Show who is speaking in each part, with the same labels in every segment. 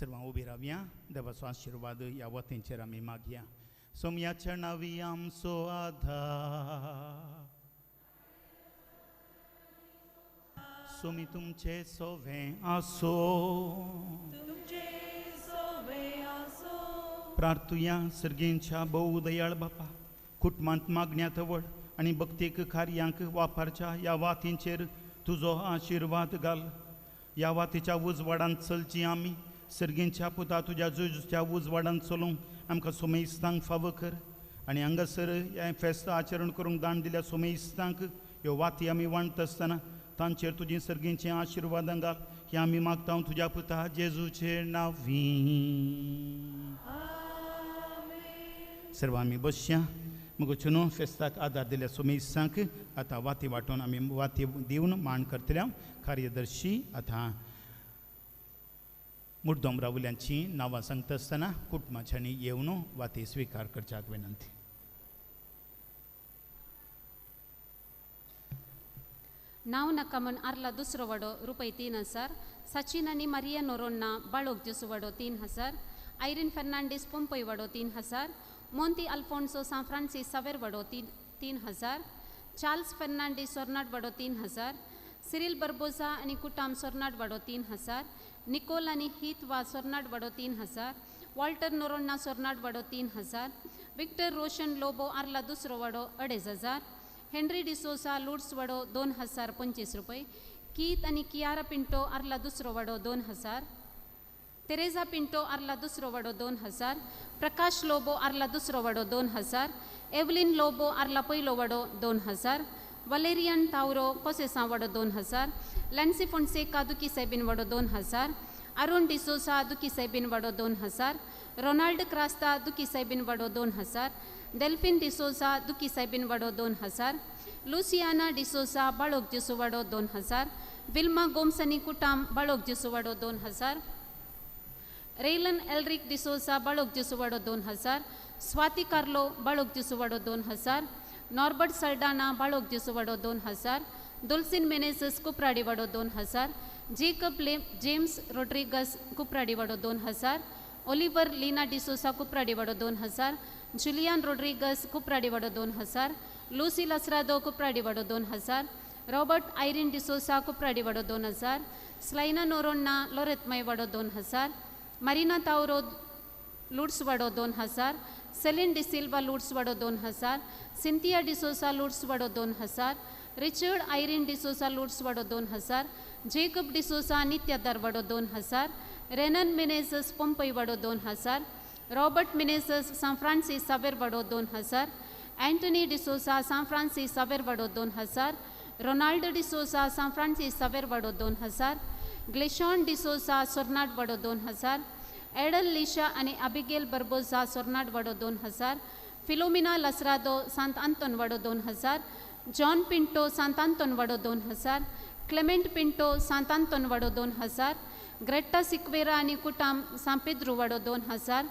Speaker 1: सर्वां उबी रावया, देवाचो आशिर्वाद ह्या वतींचेर आमी मागया. सोमयाच्या नांवी आमचो आधार. सोमी तुमचे सोवे आसो. प्रार्थुया. सर्गेंच्या भोव दयाळ बापा, कुटुंबांत मागण्या तवळ आनी भक्तीक कार्यांक वापरच्या ह्या वातींचेर तुजो आशिर्वाद घाल. ह्या वातीच्या उजवाडांत चलची आमी सर्गेंच्या पुता तुज्या जुजच्या उजवाडांत चलूंक आमकां सोमेस्तांक फावो कर. आनी हांगासर हें फेस्त आचरण करूंक दान दिल्या सोमेस्तांक ह्यो वाती आमी वांटता आसतना तांचेर तुजी सर्गेंची आशिर्वादां घाल. हें आमी मागता तुज्या पुता जेजूचे नांवी. सर्व आमी बसया. मगो फेस्ताक आदार दिल्या सोमेस्तांक आतां वाती वांटून आमी वाती दिवन मान करतले. कार्यदर्शी आतां मुड्डोम रावल्यांची नांवां सांगता आसतना कुटुंबाच्यांनी येवन वाती स्विकार करच्याक विनंती.
Speaker 2: नांव नाका म्हण आर्ला दुसरो वडो रुपय 3000, सचिन आनी मारिया नोरोन्ना बाळोक जेसू वडो 3000, आयरीन फेर्नांडीस पोंपय वडो 3000, मोंती अल्फोन्सो सांत फ्रांसीस सावेर वडो 3000, चार्ल्स फेर्नांडीस सोर्नाट वडो 3000, सिरील बर्बोजा आनी कुटाम सोर्नाट वडो 3000, निकोल आनी हीत वा सोर्नाट वडो 3000, वॉल्टर नोरोन्ना सोर्नाट वडो 3000, विक्टर रोशन लोबो आर्ला दुसरो वडो 2500, हेनरी डिसोसा लुड्स वडो 2025 रुपये, कीत आनी कियारा पिंटो आर्ला दुसरो वडो 2000, तेरेजा पिंटो आर्ला दुसरो वडो 2000, प्रकाश लोबो आर्ला दुसरो वडो 2000, एवलिन लोबो आर्ला पयलो वडो 2000, वलेरियन तावरो कोसेसा वडो 2000, लॅन्सी फोन्सेका दुकी सायबीन वडो 2000, अरुण डिसोसा दुकी सायबीन वडो 2000, रोनाल्ड क्रास्ता दुकी सायबीन वडो 2000, डेल्फिन डिसोसा दुकी सायबीन वडो 2000, लुसियाना डिसोसा बाळोक जेसू वडो 2000, विल्मा गोम्स आनी कुटाम बाळोक जेसू वडो 2000, रेलन एल्रिक डिसोसा बाळोक जेसू वडो 2000, स्वाती कार्लो बाळोक जेसू वडो 2000, नॉर्बर्ट सल्डाना बाळोक जेसू वडो 2000, दुल्सिन मेनेझस कुपराडी वडो 2000, जेकब जेम्स रोड्रिगस कुपराडी वडो 2000, ओलिवर लीना डिसोसा कुपराडी वडो 2000, जुलियान रोड्रिगस कुपराडी वडो 2000, लुसी लसरादो कुपराडी वडो 2000, रॉबर्ट आयरीन डिसोसा कुपराडी वडो 2000, स्लायना नोरोन्ना लोरेतमय वडो 2000, मरीना तावरो लुड्स वडो 2000, सेलिन डिसिल्वा लुड्स वडो 2000, सिंथिया डिसोसा लुड्स वडो 2000, रिचर्ड आयरीन डिसोसा लुड्स वडो 2000, जेकब डिसोसा नित्यादार वडो 2000, रेनन मिनेझस पोंपय वडो 2000, रॉबर्ट मिनेझस सांत फ्रांसीस सावेर वडो 2000, अँटनी डिसोसा सांत फ्रांसीस सावेर वडो 2000, रोनाल्ड डिसोसा सांत फ्रांसीस सावेर वडो 2000, ग्लेशॉन डिसोसा सोर्नाट वडो 2000, एडल लिशा आनी अबिगेल बर्बोजा सोर्नाट वडो 2000, फिलोमिना लसरादो सांत आंतोन वडो 2000, जॉन पिंटो सांत आंतोन वडो 2000, क्लेमेंट पिंटो सांत आंतोन वडो 2000, ग्रेट्टा सिक्वेरा आनी कुटाम सांपेद्रू वडो 2000,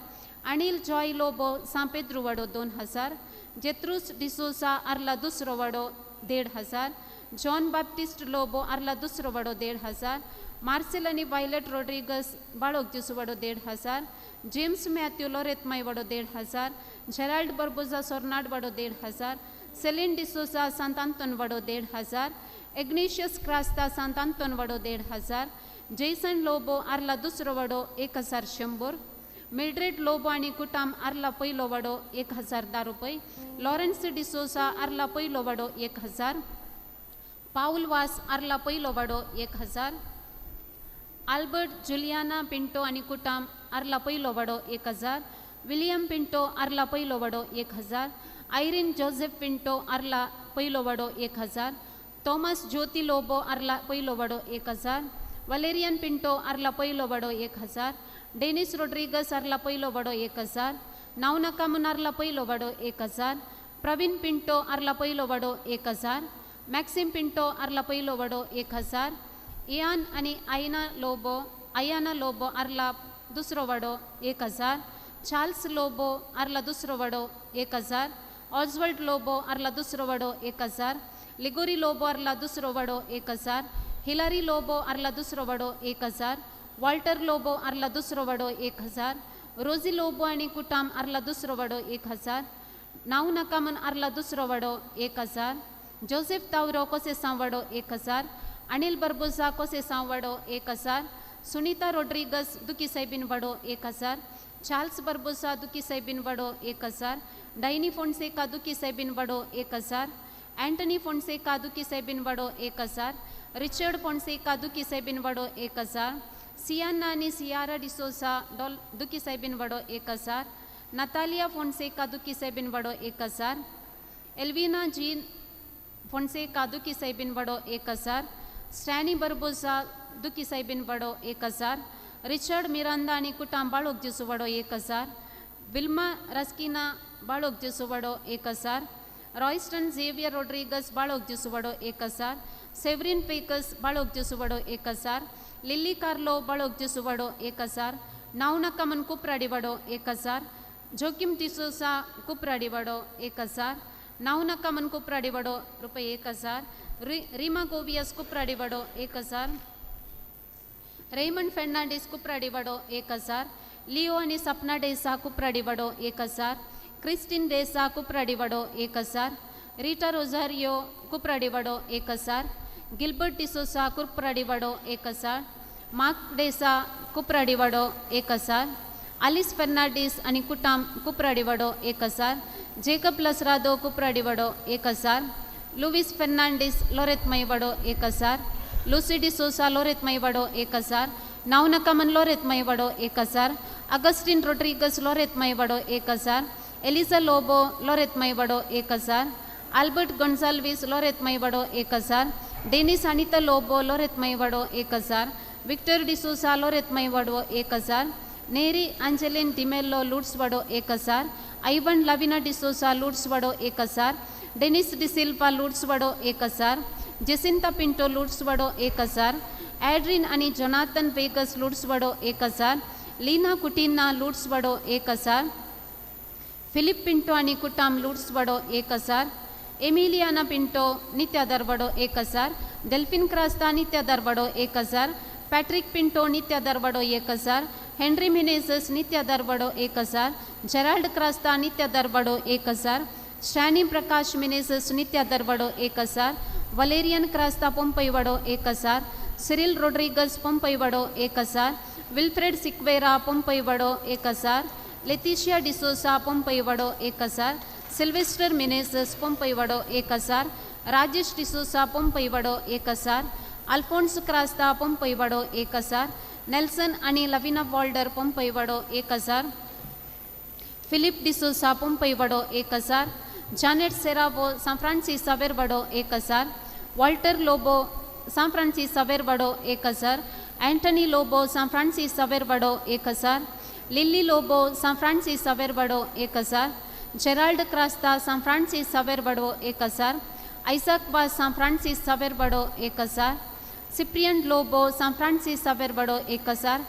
Speaker 2: अनिल जॉय लोबो सांपेद्रू वडो 2000, जेत्रूस डिसोसा आर्ला दुसरो वडो 1500, जॉन बाप्टिस्ट लोबो आर्ला दुसरो वडो 1500, मार्सेल आनी वायलट रोड्रिगस बाळोक जेसू वडो 1500, जेम्स मॅथ्यू लोरेतमय वडो 1500, जेराल्ड बर्बोजा सोर्नाट वडो 1500, सेलिन डिसोसा सांत आंतोन वडो 1500, एग्नेशियस क्रास्ता सांत आंतोन वडो 1500, जेसन लोबो आर्ला दुसरो वडो 1100, मिल्ड्रेड लोबो आनी कुटाम आर्ला पयलो वडो 1010 रुपये, लॉरेन्स डिसोसा आर्ला पयलो वडो 1000, पाऊल वास आर्ला पयलो वडो 1000, आल्बर्ट जुलियाना पिंटो आनी कुटाम आर्ला पयलो वडो 1000, विलियम पिंटो आर्ला पयलो वडो 1000, आयरीन जोसेफ पिंटो आर्ला पयलो वडो 1000, थॉमस ज्योती लोबो आर्ला पयलो वडो 1000, वलेरियन पिंटो आर्ला पयलो वडो 1000, डेनिस रोड्रिगस आर्ला पयलो वडो 1000, नावनाका मुनारला पयलो वडो 1000, प्रवीण पिंटो आर्ला पयलो वडो 1000, मॅक्सिम पिंटो आर्ला पयलो वडो 1000, इयान आनी आयना लोबो आयाना लोबो आर्ला दुसरो वडो 1000, चार्ल्स लोबो आर्ला दुसरो वडो 1000, ऑजवर्ल्ड लोबो आर्ला दुसरो वडो 1000, लिगोरी लोबो आर्ला दुसरो वडो 1000, हिलारी लोबो आर्ला दुसरो वडो 1000, वॉल्टर लोबो आर्ला दुसरो वडो 1000, रोजी लोबो आनी कुटाम आर्ला दुसरो वडो 1000, नाव नाका म्हण आर्ला दुसरो वडो 1000, जोसेफ तावरो कोसेसांव वडो 1000, अनिल बर्बोजा कोसेसांव वडो 1000, सुनीता रोड्रिगस दुखी सायबीन वडो 1000, चार्ल्स बर्बोसा दुखी सायबीन वडो 1000, डायनी फोन्सेका दुखी सायबीन वडो 1000, अँटनी फोन्सेका दुखी सायबीन वडो 1000, रिचर्ड फोन्सेका दुखी सायबीन वडो 1000, सियाना आनी सियारा डिसोसा डॉल दुखी सायबीन वडो 1000, नतालिया फोन्सेका दुखी सायबीन वडो 1000, एल्विना जीन फोन्सेका दुखी सायबीन वडो 1000, स्टॅनी बर्बोसा दुखी सायबीन वडो 1000, रिचर्ड मिरांदा आनी कुटाम बाळोक जेसू वडो 1000, विल्मा रस्किना बाळोक जेसू वडो 1000, रॉयस्टन झेवियर रोड्रिगस बाळोक जेसू वडो 1000, सेवरीन पेकस बाळोक जेसू वडो 1000, लिल्ली कार्लो बाळोक जेसू वडो 1000, नावनाका म्हण कुपराडी वडो 1000, जोकीम डिसोसा कुपराडी वडो 1000, नावनाका म्हण कुपराडी वडो रुपये 1000, रीमा गोवियस कुपराडी वडो 1000, रेमंड फेर्नांडीस कुपराडी वडो 1000, लिओ आनी सपना डेसा कुपराडी वडो 1000, क्रिस्टीन डेसा कुपराडी वडो 1000, रिटा रोझारियो कुपराडी वडो 1000, गिल्बर्ट डिसोसा कुपराडी वडो 1000, मार्क डेसा कुपराडी वडो 1000, आलिस फेर्नांडीस आनी कुटाम कुपराडी वडो 1000, जेकब लसरादो कुपराडी वडो 1000, लुवीस फेर्नांडीस लोरेतमय वडो 1000, लुसी डिसोसा लोरेतमय वडो 1000, नावनकामन लोरेतमय वडो 1000, अगस्टीन रोड्रिगस लोरेतमय वडो 1000, एलिजा लोबो लोरेतमय वडो 1000, आल्बर्ट गोन्साल्वीस लोरेतमय वडो 1000, डेनिस अनिता लोबो लोरेतमय वडो 1000, विक्टर डिसोसा लोरेतमय वडो 1000, नेरी आंजेलिन डिमेल्लो लुड्स वडो 1000, आयवन लविना डिसोसा लुड्स वडो 1000, डेनिस डिसिल्वा लुड्स वडो 1000, जेसिंता पिंटो लुड्स वडो 1000, एड्रिन आनी जोनाथन वेगस लुड्स वडो 1000, लीना कुटिन्ना लुड्स वडो 1000, फिलिप पिंटो आनी कुटाम लुड्स वडो 1000, एमिलियाना पिंटो नित्यादर वडो 1000, डेल्फिन क्रास्ता नित्यादर वडो 1000, पॅट्रिक पिंटो नित्यादर वडो 1000, हेनरी मिनेझस नित्यादर वडो 1000, जेराल्ड क्रास्ता नित्यादर वडो 1000, स्टॅनी प्रकाश मिनेझस नित्यादर वडो 1000, वलेरियन क्रास्ता पोंपई वडो 1000, सिरिल रोड्रिगस पोंपई वडो 1000, विल्फ्रेड सिक्वेरा पोंपई वडो 1000, लेतिशिया डिसोसा पोंपई वडो 1000, सिल्वेस्टर मिनेझस पोंपई वडो 1000, राजेश डिसोसा पोंपई वडो 1000, अल्फोन्स क्रास्ता पोंपई वडो 1000, नेल्सन आनी लविना वॉल्डर पोंपई वडो 1000, फिलिप डिसोसा पोंपई वडो 1000, जानेट सेरावो सांन फ्रांसीस सावेर वडो 1000, वॉल्टर लोबो सांन फ्रांसीस सावेर वडो 1000, अँटनी लोबो सांन फ्रांसीस सावेर वडो 1000, लिल्ली लोबो सांन फ्रांसीस सावेर वडो 1000, जेराल्ड क्रास्ता सांन फ्रांसीस सावेर वडो 1000, आयसाक वास सांन फ्रांसीस सावेर वडो 1000, सिप्रियन लोबो सांन फ्रांसीस सावेर वडो 1000,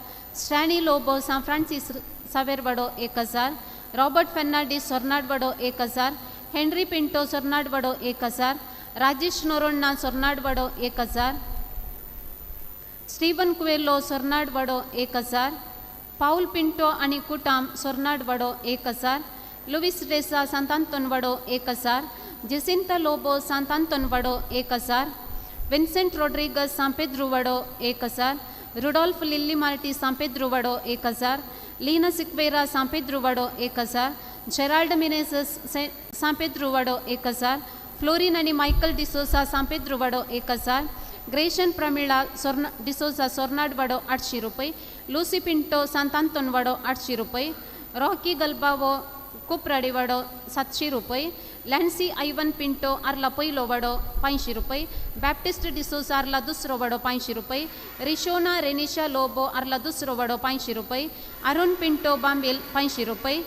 Speaker 2: स्टॅनी लोबो सांन फ्रांसीस सावेर वडो 1000, रॉबर्ट फेर्नांडीस सोर्नाड वडो 1000, हेनरी पिंटो सोर्नाड वडो 1000, राजेश नोरोन्ना सोर्नाड वडो 1000, स्टीवन कुवेलो सोर्नाड वडो 1000, पाऊल पिंटो आनी कुटाम सोर्नाड वडो 1000, लुवीस डेसा सांतांतोन वडो 1000, जेसिंता लोबो सांतांतोन वडो 1000, विन्सेंट रोड्रिगस सांपेद्रू वडो 1000, रुडॉल्फ लिल्ली मार्टी सांपेद्रू वडो 1000, लीना सिक्वेरा सांपेद्रू वडो 1000, जेराल्ड मिनेझस सांपेद्रू वडो 1000, फ्लोरिन आनी मायकल डिसोसा सांपेद्रू वडो 1000, ग्रेशन प्रमिळा सोर्ना डिसोजा सोर्नाड वडो 800 रुपये, लुसी पिंटो सांतांतोन वडो 800 रुपये, रॉकी गल्बावो कुपराडी वडो 700 रुपये, लॅन्सी आयवन पिंटो आर्ला पयलो वडो 500 रुपये, बॅप्टिस्ट डिसोजा आर्ला दुसरो वडो 500 रुपये, रिशोना रेनिशा लोबो आर्ला दुसरो वडो 500 रुपये, अरुण पिंटो बांबील 500 रुपये,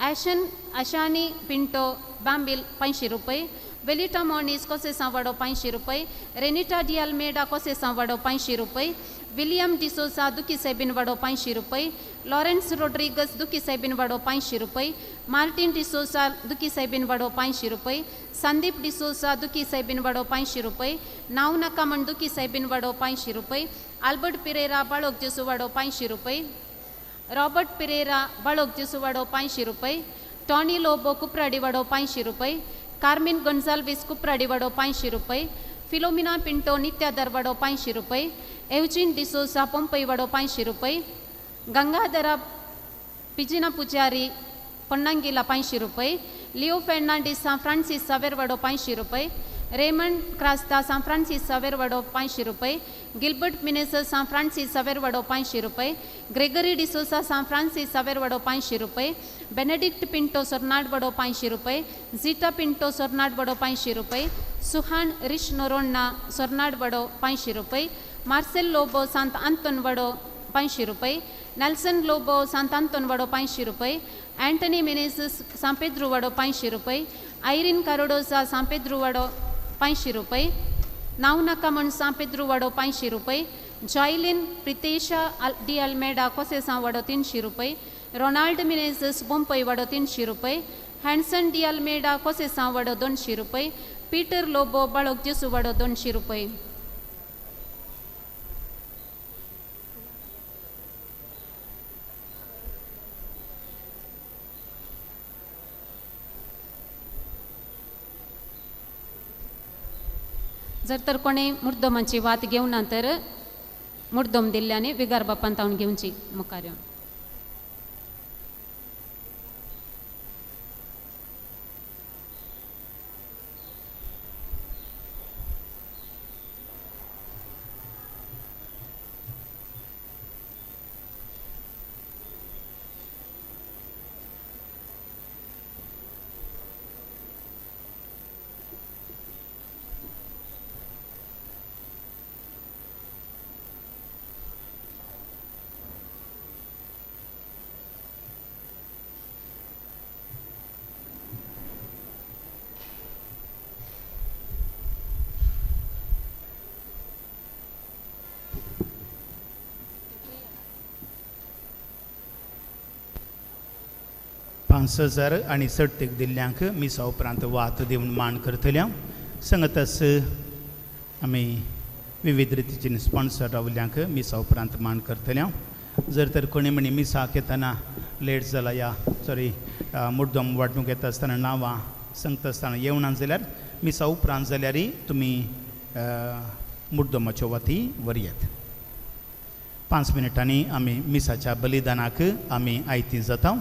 Speaker 2: ॲशन अशानी पिंटो बांबील 500 रुपये, वेलिटा मोनीस कोसेसां वडो 500 रुपये, रेनिटा डिअल्मेडा कोसेसां वडो 500 रुपये, विलियम डिसोजा दुखी सायबीन वाडो 500 रुपये, लॉरेन्स रोड्रिगस दुखी सायबीन वाडो 500 रुपये, मार्टीन डिसोजा दुखी सायबीन वाडो 500 रुपये, संदीप डिसोजा दुखी सायबीन वाडो 500 रुपये, नांव नाका म्हण दुखी सायबीन वाडो 500 रुपये, आल्बर्ट पिरेरा बाळोक जेसू वाडो 500 रुपये, रॉबर्ट पिरेरा बाळोक जेसू वाडो 500 रुपये, टॉनी लोबो कुप्राडी वाडो 500 रुपये, कार्मिन गोन्साल्वीस कुप्राडी वाडो 500 रुपये, फिलोमिना पिंटो नित्यादर वाडो 500 रुपये, एवजीन डिसोजा पंपई वाडो 500 रुपये, गंगाधरा पिजिना पुजारी पोन्नंगिला 500 रुपये, लिओ फेर्नांडीस सांत फ्रांसीस सावेर वाडो 500 रुपये, रेमंड क्रास्ता सांत फ्रांसीस सावेर वाडो 500 रुपये, गिलबर्ट मिनेसर सांत फ्रांसीस सावेर वाडो 500 रुपये, ग्रेगरी डिसोजा सांत फ्रांसीस सावेर वाडो 500 रुपये, बेनेडिक्ट पिंटो सोर्नाट वाडो 500 रुपये, झिटा पिंटो सोर्नाट वाडो 500 रुपये, सुहान रिश नोरोन्ना सोर्नाट वाडो 500 रुपये, मार्सेल लोबो सांत आंतोन वाडो 500 रुपये, नेल्सन लोबो सांत आंतोन वाडो 500 रुपये, अँटनी मिनेसिस सांपेद्रू वाडो 500 रुपये, आयरीन कारोडोसा सांपेद्रू वाडो 500 रुपये, नांव नाका म्हण सांपेद्रू वाडो 500 रुपये, जॉयलीन प्रितेशा डी अल्मेडा कोसेसां वाडो 300 रुपये, रोनाल्ड मिनेसिस बोंपय वाडो 300 रुपये, हॅन्सन डी अल्मेडा कोसेसां वाडो 200 रुपये, पीटर लोबो बाळोक जेसू वाडो 200 रुपये. जर तर कोणी मुर्दमाची वात घेवना तर मुर्दम दिल्ल्याने विगार बापान तावन घेवची मुखार येवन.
Speaker 1: पांच हजार आनी सडतीक दिल्ल्यांक मिसा उपरांत वात दिवन मान करतल्या. संगतस आमी विविध रितीचे स्पॉन्सर रावल्यांक मिसा उपरांत मान करतल्या. जर तर कोणी म्हणी मिसाक येतना लेट जाला या सॉरी मुड्डम वाटणूक येता आसतना नांवां सांगता आसतना येवना जाल्यार मिसा उपरांत जाल्यारय तुमी मुड्डमाच्यो वाती व्हरयात. 5 मिनटांनी आमी मिसाच्या बलिदानाक आमी आयती जाता.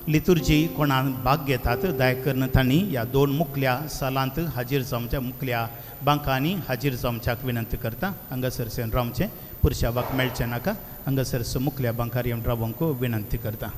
Speaker 1: लितुर्जी कोणाक भाग घेतात दया करून तांणी ह्या 2 मुखल्या सालांत हाजीर जावच्या मुखल्या बांकांनी हाजीर जावच्याक विनंती करता. हांगासर रावचें पुरशावाक मेळचें नाका, हांगासर मुखल्या बांकार येवन रावंक विनंती करता.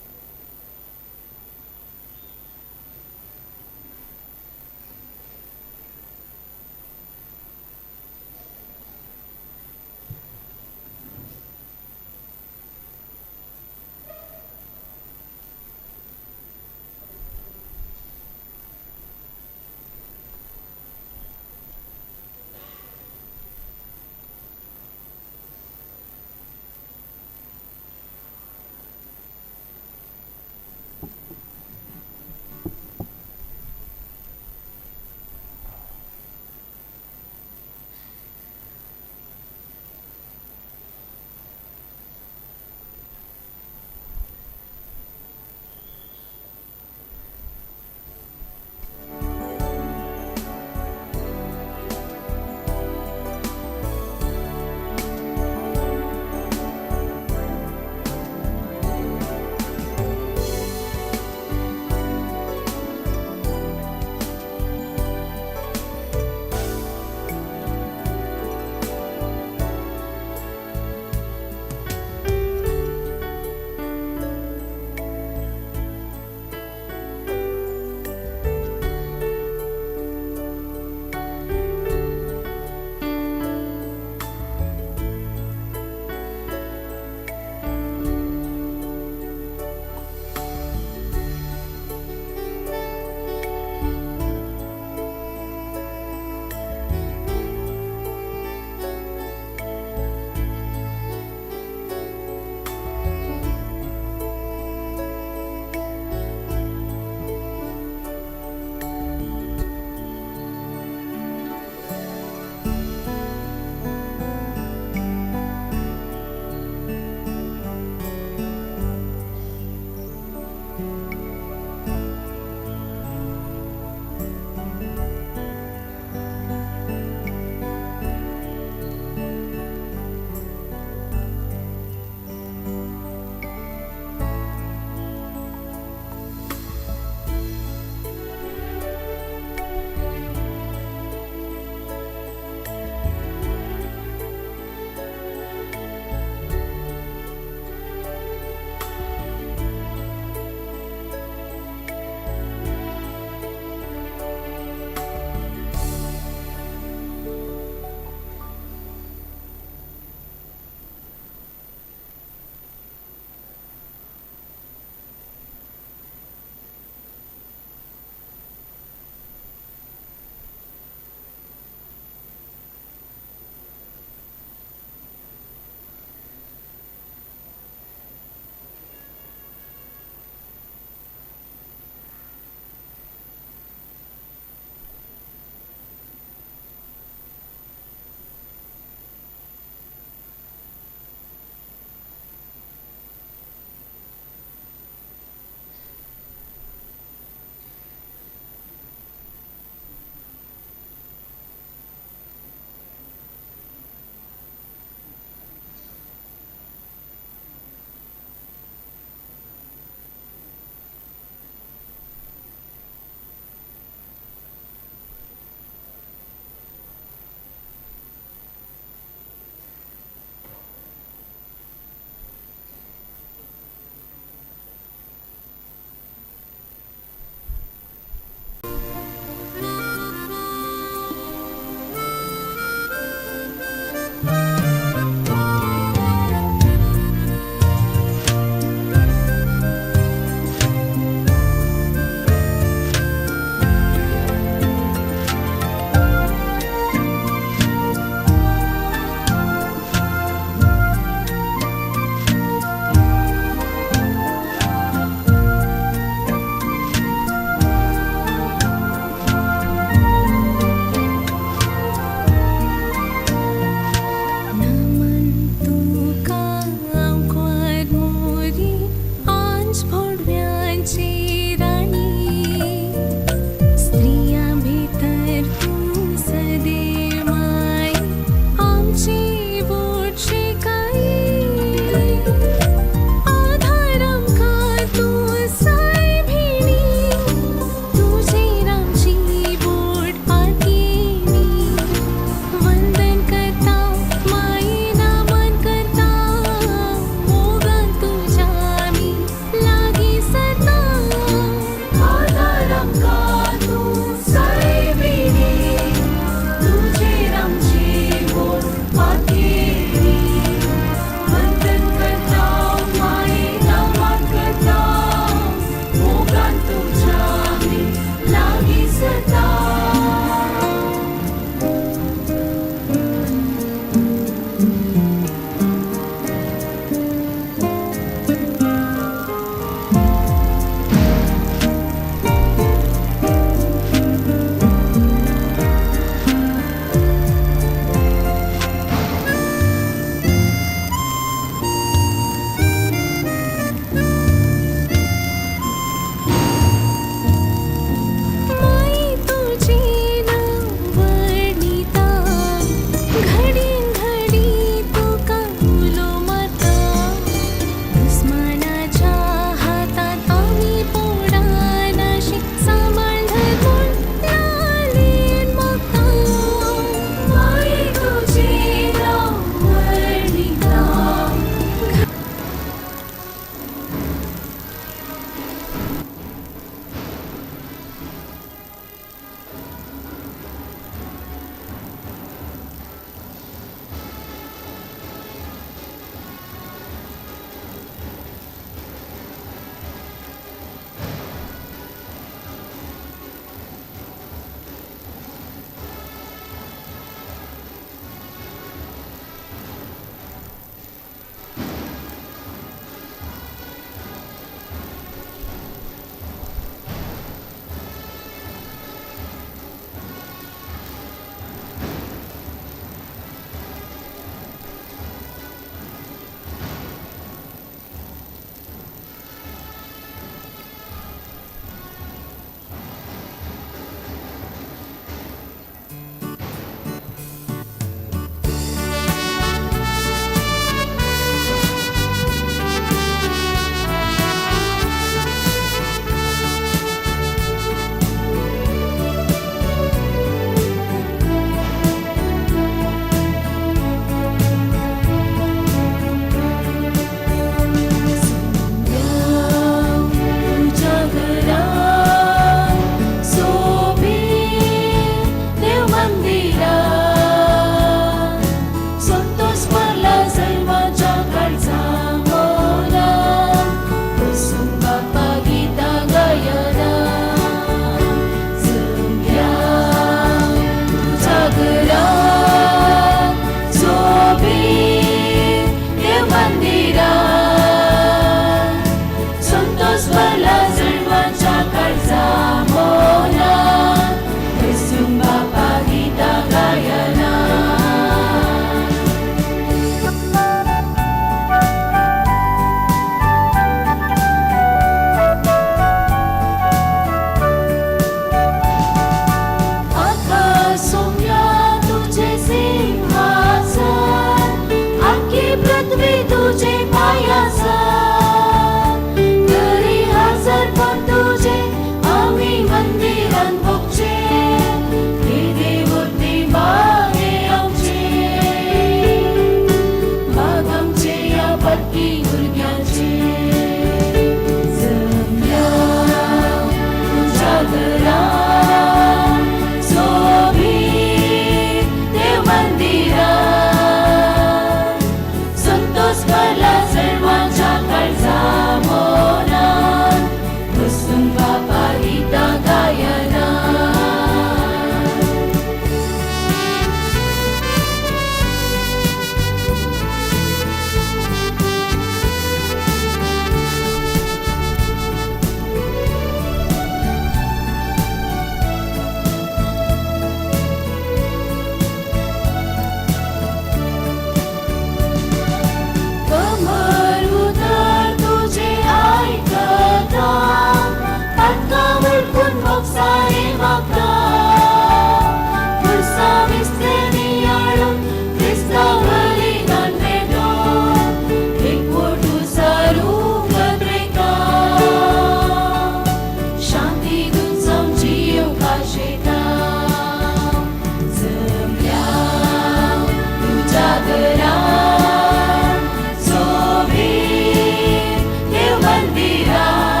Speaker 3: घरान सोबीत देव मंदिरान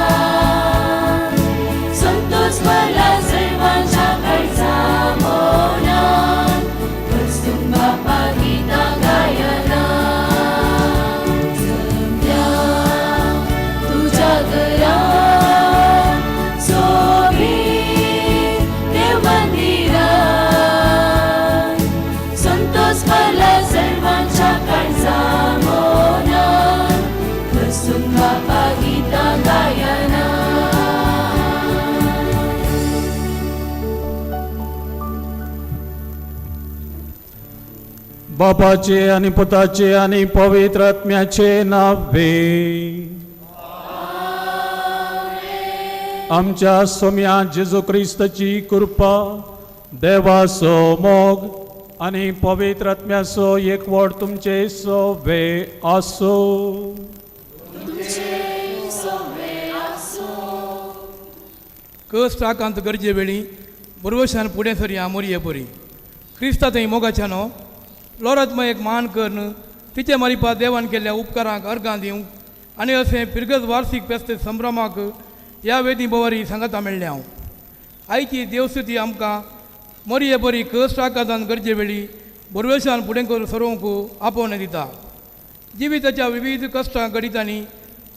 Speaker 3: संतोष भरला सर्वांच्या काळजा मनान वचून बापा गीतां गायना जमल्या तुज्या घरान सोबीत देव मंदिरान संतोष भरला सर्वांच्या काळजा मनान वचून बापा गीतां गायना.
Speaker 4: बापाचे आणि पुताचे आणि पवित्र आत्म्याचे नावे. आमच्या सोम्या जेजू क्रिस्ताची कृपा, देवाचो मोग आणि पवित्र आत्म्याचो एकवट तुमचे सोवे आसो.
Speaker 5: कश्ट आकांत गरजे वेळी बरवशान फुडें सरया मोरये बरी क्रिस्ता थंय मोगाच्या न्हू लोरात्मा एक मान करून तिचे मारिपा देवान केल्ल्या उपकारांक अर्गां दिवंक आनी अशें पिरगज वार्षीक फेस्त संभ्रमाक ह्या वेदी बोवारी सांगाता मेळ्ळें हांव. आयची देवस्तुती आमकां मोरये बरी कश्ट आकांतान गरजे वेळी बरवेशान फुडें करून सरोवंक आपोवणें दिता. जिविताच्या विविध कश्टां घडितांनी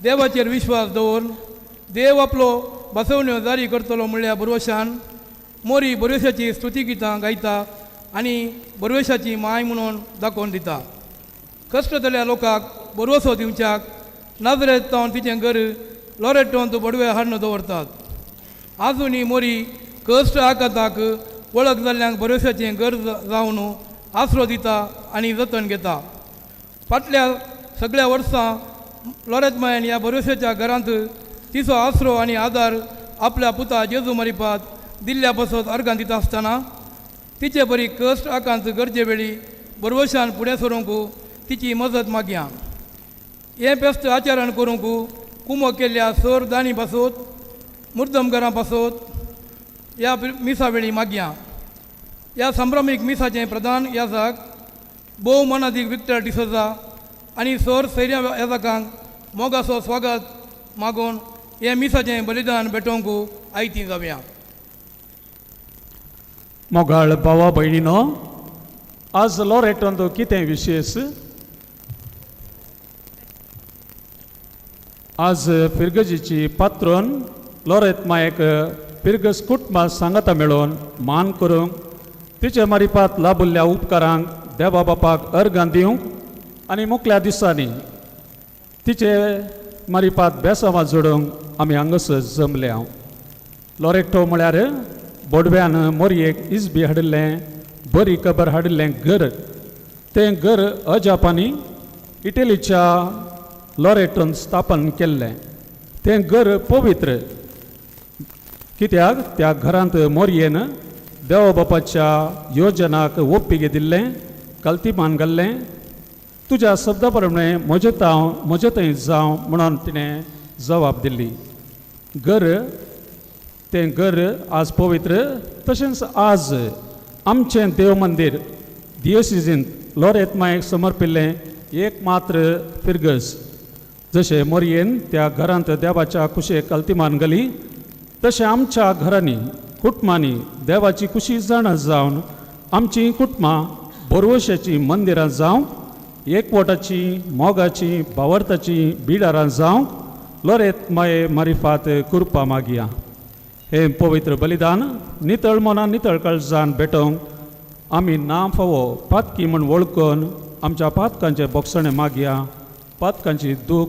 Speaker 5: देवाचेर विश्वास दवरून देव आपलो बसवण्यो जारी करतलो म्हणल्यार बरवशान मोरी बरवेशाची स्तुती गितां गायता आनी बरवेशाची माय म्हणून दाखोवन दिता. कश्ट जाल्ल्या लोकांक बरवसो दिवच्याक नाजरेत तावन तिचें घर लोरेटोंत बडवे हाडून दवरतात. आजुनी मोरी कश्ट आकांताक वळख जाल्ल्यांक बरवशाचें घर जावन आसरो दिता आनी जतन घेता. फाटल्या सगळ्या वर्सां लोरेत मायन ह्या बरवशाच्या घरांत तिचो आसरो आनी आदार आपल्या पुता जेजू मारिपात दिल्ल्या पासत अर्गां दिता आसतना तिचे बरी कश्ट आकांत गरजे वेळी बरवशान फुडें सरूंक तिची मजत मागया. हें फेस्त आचरण करूंक कुमो केल्ल्या सर दानी पासत मुर्दमगरां पासत ह्या मिसा वेळी मागया. ह्या संभ्रमीक मिसाचें प्रधान याजक भोव मनादीक विक्टर डिसोजा आनी सर सैर्या याजकांक मोगाचो स्वागत मागून हें मिसाचें बलिदान भेटोवंक आयती जावया.
Speaker 4: मोगाळ भावा भयणीनो, आज लोरेटोंत कितें विशेश? आज फिरगजीची पात्रोन लोरेत मायक फिरगज कुटुंबा सांगाता मेळोवन मान करूंक तिचे मारिपात लाभुल्ल्या उपकारांक देवा बापाक अर्गां दिवंक आनी मुकल्या दिसांनी तिचे मारिपात बेसांवां जोडूंक आमी हांगासर जमल्या. लोरेटो म्हळ्यार बोडव्यान मोरयेक इजबी हाडिल्लें बरी खबर हाडिल्लें घर. तें घर अजापांनी इटलीच्या लोरेटोन स्थापन केल्लें. तें घर पवित्र कित्याक त्या घरांत मोरयेन देवा बापाच्या योजनाक ओप्पी दिल्लें, कल्तीमान घाल्लें. तुज्या शब्दा प्रमाणे म्हजें तांव म्हजें थंय जावं म्हणून तिणें जबाब दिल्ली. घर तें घर आज पवित्र. तशेंच आज आमचें देव मंदीर दियोसिजींत लोरेत मायक समर्पिल्लें एक मात्र फिरगज. जशें मोरयेन त्या घरांत देवाच्या कुशेक अल्तिमान घाली तशें आमच्या घरांनी कुटुंबांनी देवाची कुशी जाणा जावन आमचीं कुटुंबां बोरवशाचीं मंदिरां जावंक, एकवटाची मोगाची भावार्थाची बिडारां जावंक लोरेत माये मारिफात कृपा मागया. हें पवित्र बलिदान नितळ मनान नितळ काळजान भेटोवंक आमी ना फावो पातकी म्हूण वळखून आमच्या पातकांचें बोगसणें मागया. पातकांची दूख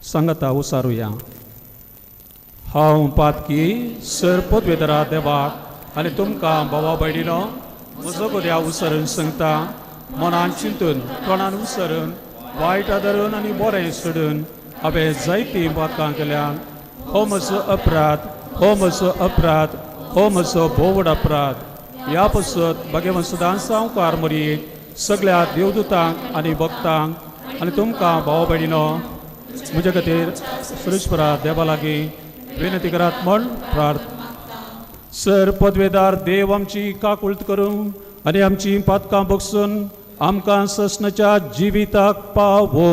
Speaker 4: सांगता उसारुया. हांव पातकी सर पदवेदरा देवाक आनी तुमकां भावा भयणीनो म्हजो गोद्या उसरून सांगता, मनान चिंतून तोंडान उसरून वायट आदरून आनी बरें सोडून हांवें जायतीं पातकां केल्यान. हो म्हजो अपराध, हो म्हजो अपराध, हो म्हजो भोवड अपराध. ह्या पसत भगवान सदांच सावकार मोरयेक सगळ्या देवदूतांक आनी भक्तांक आनी तुमकां भाव भयणीनो म्हजे खातीर सुरेश्वरा देवा लागीं विनंती करात म्हूण प्रार्थ. सर पदवेदार देव आमची काकुळट करूं आनी आमची पातकां बगसून आमकां ससनाच्या जिविताक पावो.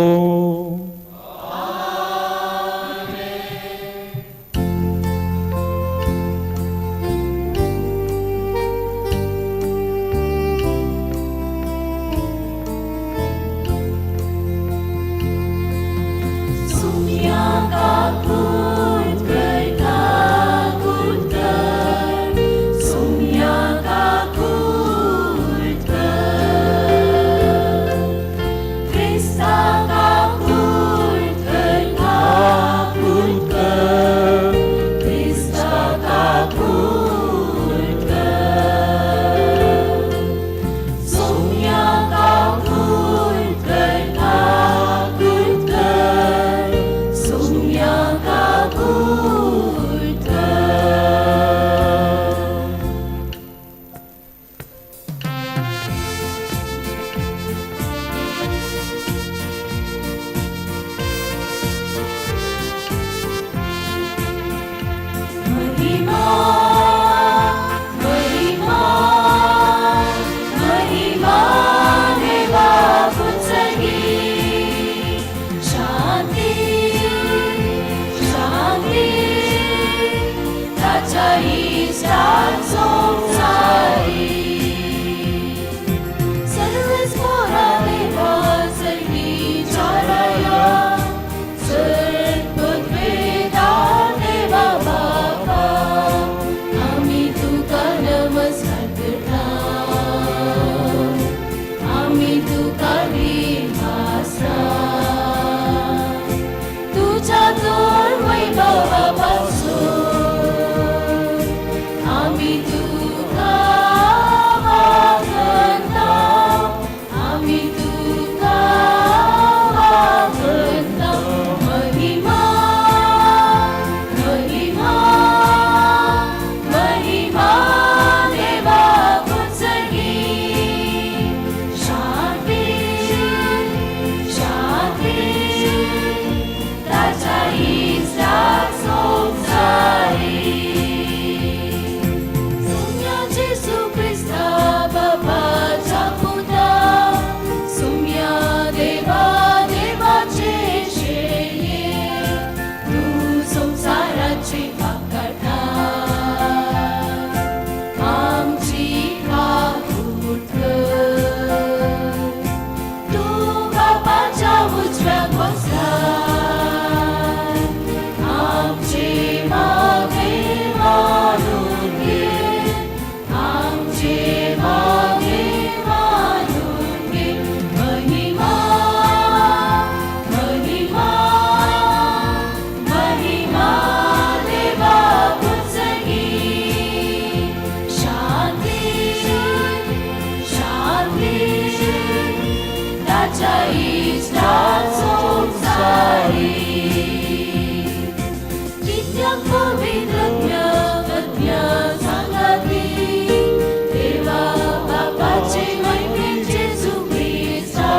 Speaker 3: सुम्या काकूत कर काकूत कर सुम्या काकूत कर क्रिस्ता काकूत कर काकूत कर क्रिस्ता काकूत कर सुम्या काकूत कर काकूत कर सुम्या काकूत कर. महिमा महिमा महिमा देवा कुंसगी शांती शांती ताच्या इश्टान संवसारी सर्वच मोरा देवा सर्गीच्या राया सर्वोद्वेदा देवा बापा आमी तुका नमस्कार करता आमी तुका दिवासा तुझ्या तोर वैभवा पासून आमी तुका वागता आमी तुका वागता महिमा महिमा महिमा देवा कुंसगी शांती शांती ताच्या इश्टाक संवसारी सुम्या जेसू क्रिस्ता बाबाच्या पुता सुम्या देवा देवाचे शेये तू संवसाराची पाप काडटा आमची काकूट कर तूं बापाच्या उजव्याक बसला आमचे मागे मानून घे आमचे मागे मानून घे महिमा महिमा महिमा देवा कुंसगी शांती शांती ताच्या इश्टान संवसारी कित्याक पवित्र ज्ञ सांगाती देवा बापाचे महिमे जेजू क्रिस्ता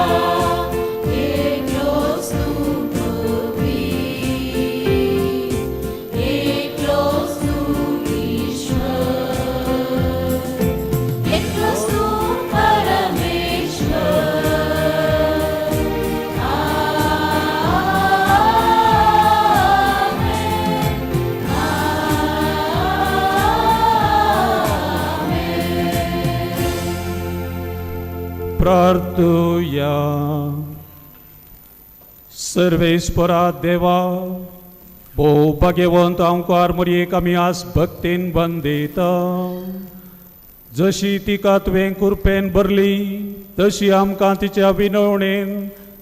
Speaker 3: एकलोच तूं पवी एकलोच तूं ईश्वर एकलोच तूं परमेश्वर. आमेन.
Speaker 4: प्रार्थुया. सर्वेस्परा देवा भोव भाग्यवंत आमकार मोरयेक आमी आज भक्तीन बंदिता. जशी तिका तुवें कुरपेन भरली तशी आमकां तिच्या विनवणेन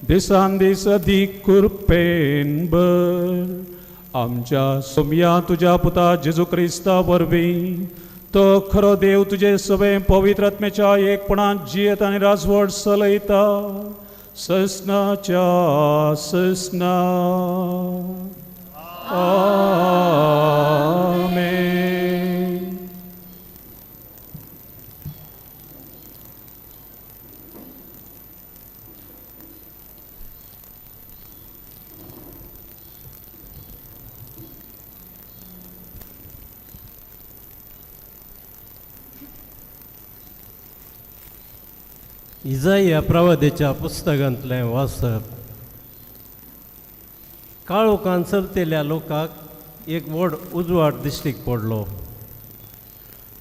Speaker 4: दिसान दीस अदीक कुरपेन भर. आमच्या सोमया तुज्या पुता जेजू क्रिस्ता वरवीं तो खरो देव तुजे सगळे पवित्र आत्म्याच्या एकपणान जियेत आनी राजवट चलयता ससनाच्या ससना. आमेन.
Speaker 6: इजाया प्रवादेच्या पुस्तकांतलें वाचप. काळोखान चलतल्या लोकांक एक व्हड उजवाड दिश्टीक पडलो.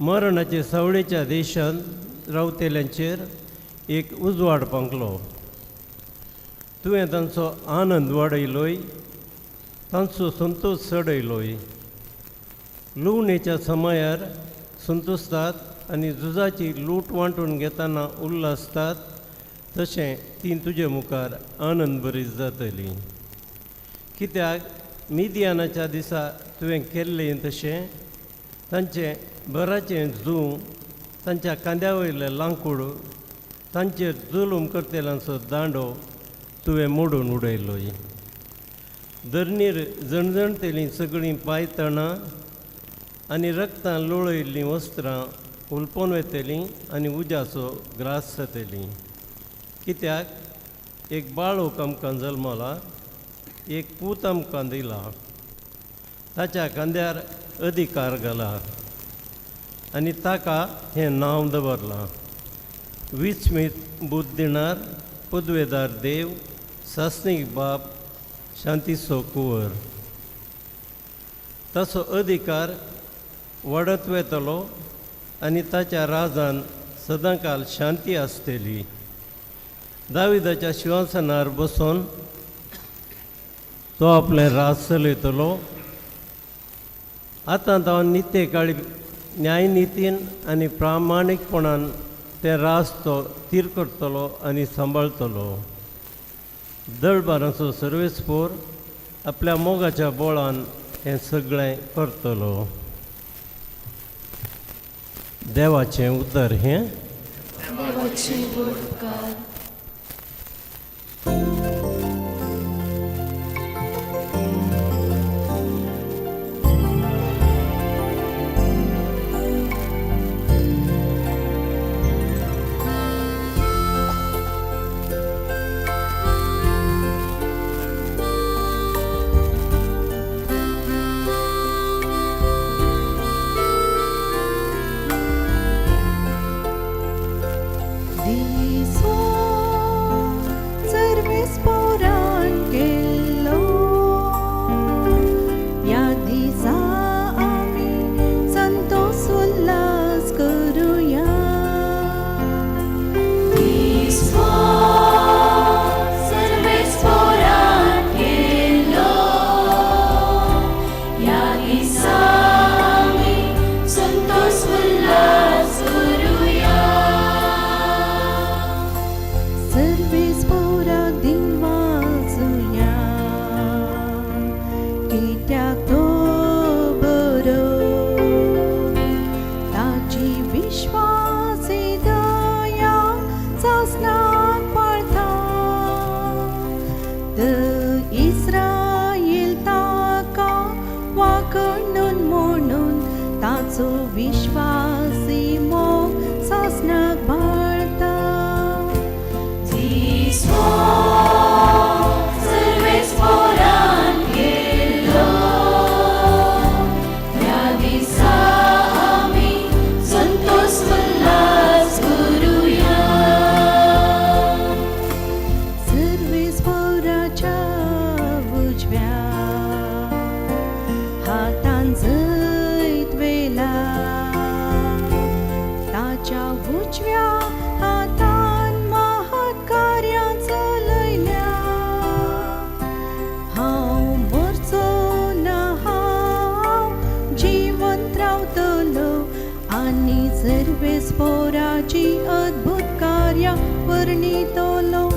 Speaker 6: मरणाचे सावळेच्या देशांत रावतेल्यांचेर एक उजवाड पांकलो. तुवें तांचो आनंद वाडयलोय, तांचो संतोश चडयलोय. लुवणेच्या समयार संतोशतात आनी झुजाची लूट वांटून घेतना उल्हासतात तशें ती तुजे मुखार आनंद बरी जातली. कित्याक मिदियानाच्या दिसा तुवें केल्लें तशें तांचें बराचें जूं, तांच्या कांद्या वयलें लांकूड, तांचेर जुलूम करतल्यांचो दांडो तुवें मोडून उडयलोय. धरणीर जणजणतेलीं सगळीं पांयतणां आनी रक्तान लोळयल्लीं वस्त्रां उलपोवन वतलीं आनी उज्याचो ग्रास जातलीं. कित्याक एक बाळोक आमकां जल्मला, एक पूत आमकां दिला, ताच्या खांद्यार अधिकार घाला आनी ताका हें नांव दवरलां, विस्मीत बुद्द दिणार, पदवेदार देव, सासणीक बाप, शांतीचो कुंवर. ताचो अधिकार वाडत वेतलो आनी ताच्या राजान सदांकाल शांती आसतली. दाविदाच्या शिंवासनार बसून तो आपलें राज चलयतलो. आतां तो नित्य काळी न्यायनितीन आनी प्रामाणीकपणान तें राज तो थीर करतलो आनी सांबाळतलो. दळबारांचो सर्वेस्पोर आपल्या मोगाच्या बोळान हें सगळें करतलो. देवाचें उतर हें.
Speaker 3: देवाचे उपकार. विश्वासी मोग सासनाक बाळता. सर्वेस्पोराच्या उजव्या हातान जैत वेला, ताच्या उजव्या हातान महत् कार्यां चलयल्या. हांव मरचो ना, हांव जिवंत रावतलो आनी सर्वेस्पोराची अद्भुत कार्यां वर्णितलो.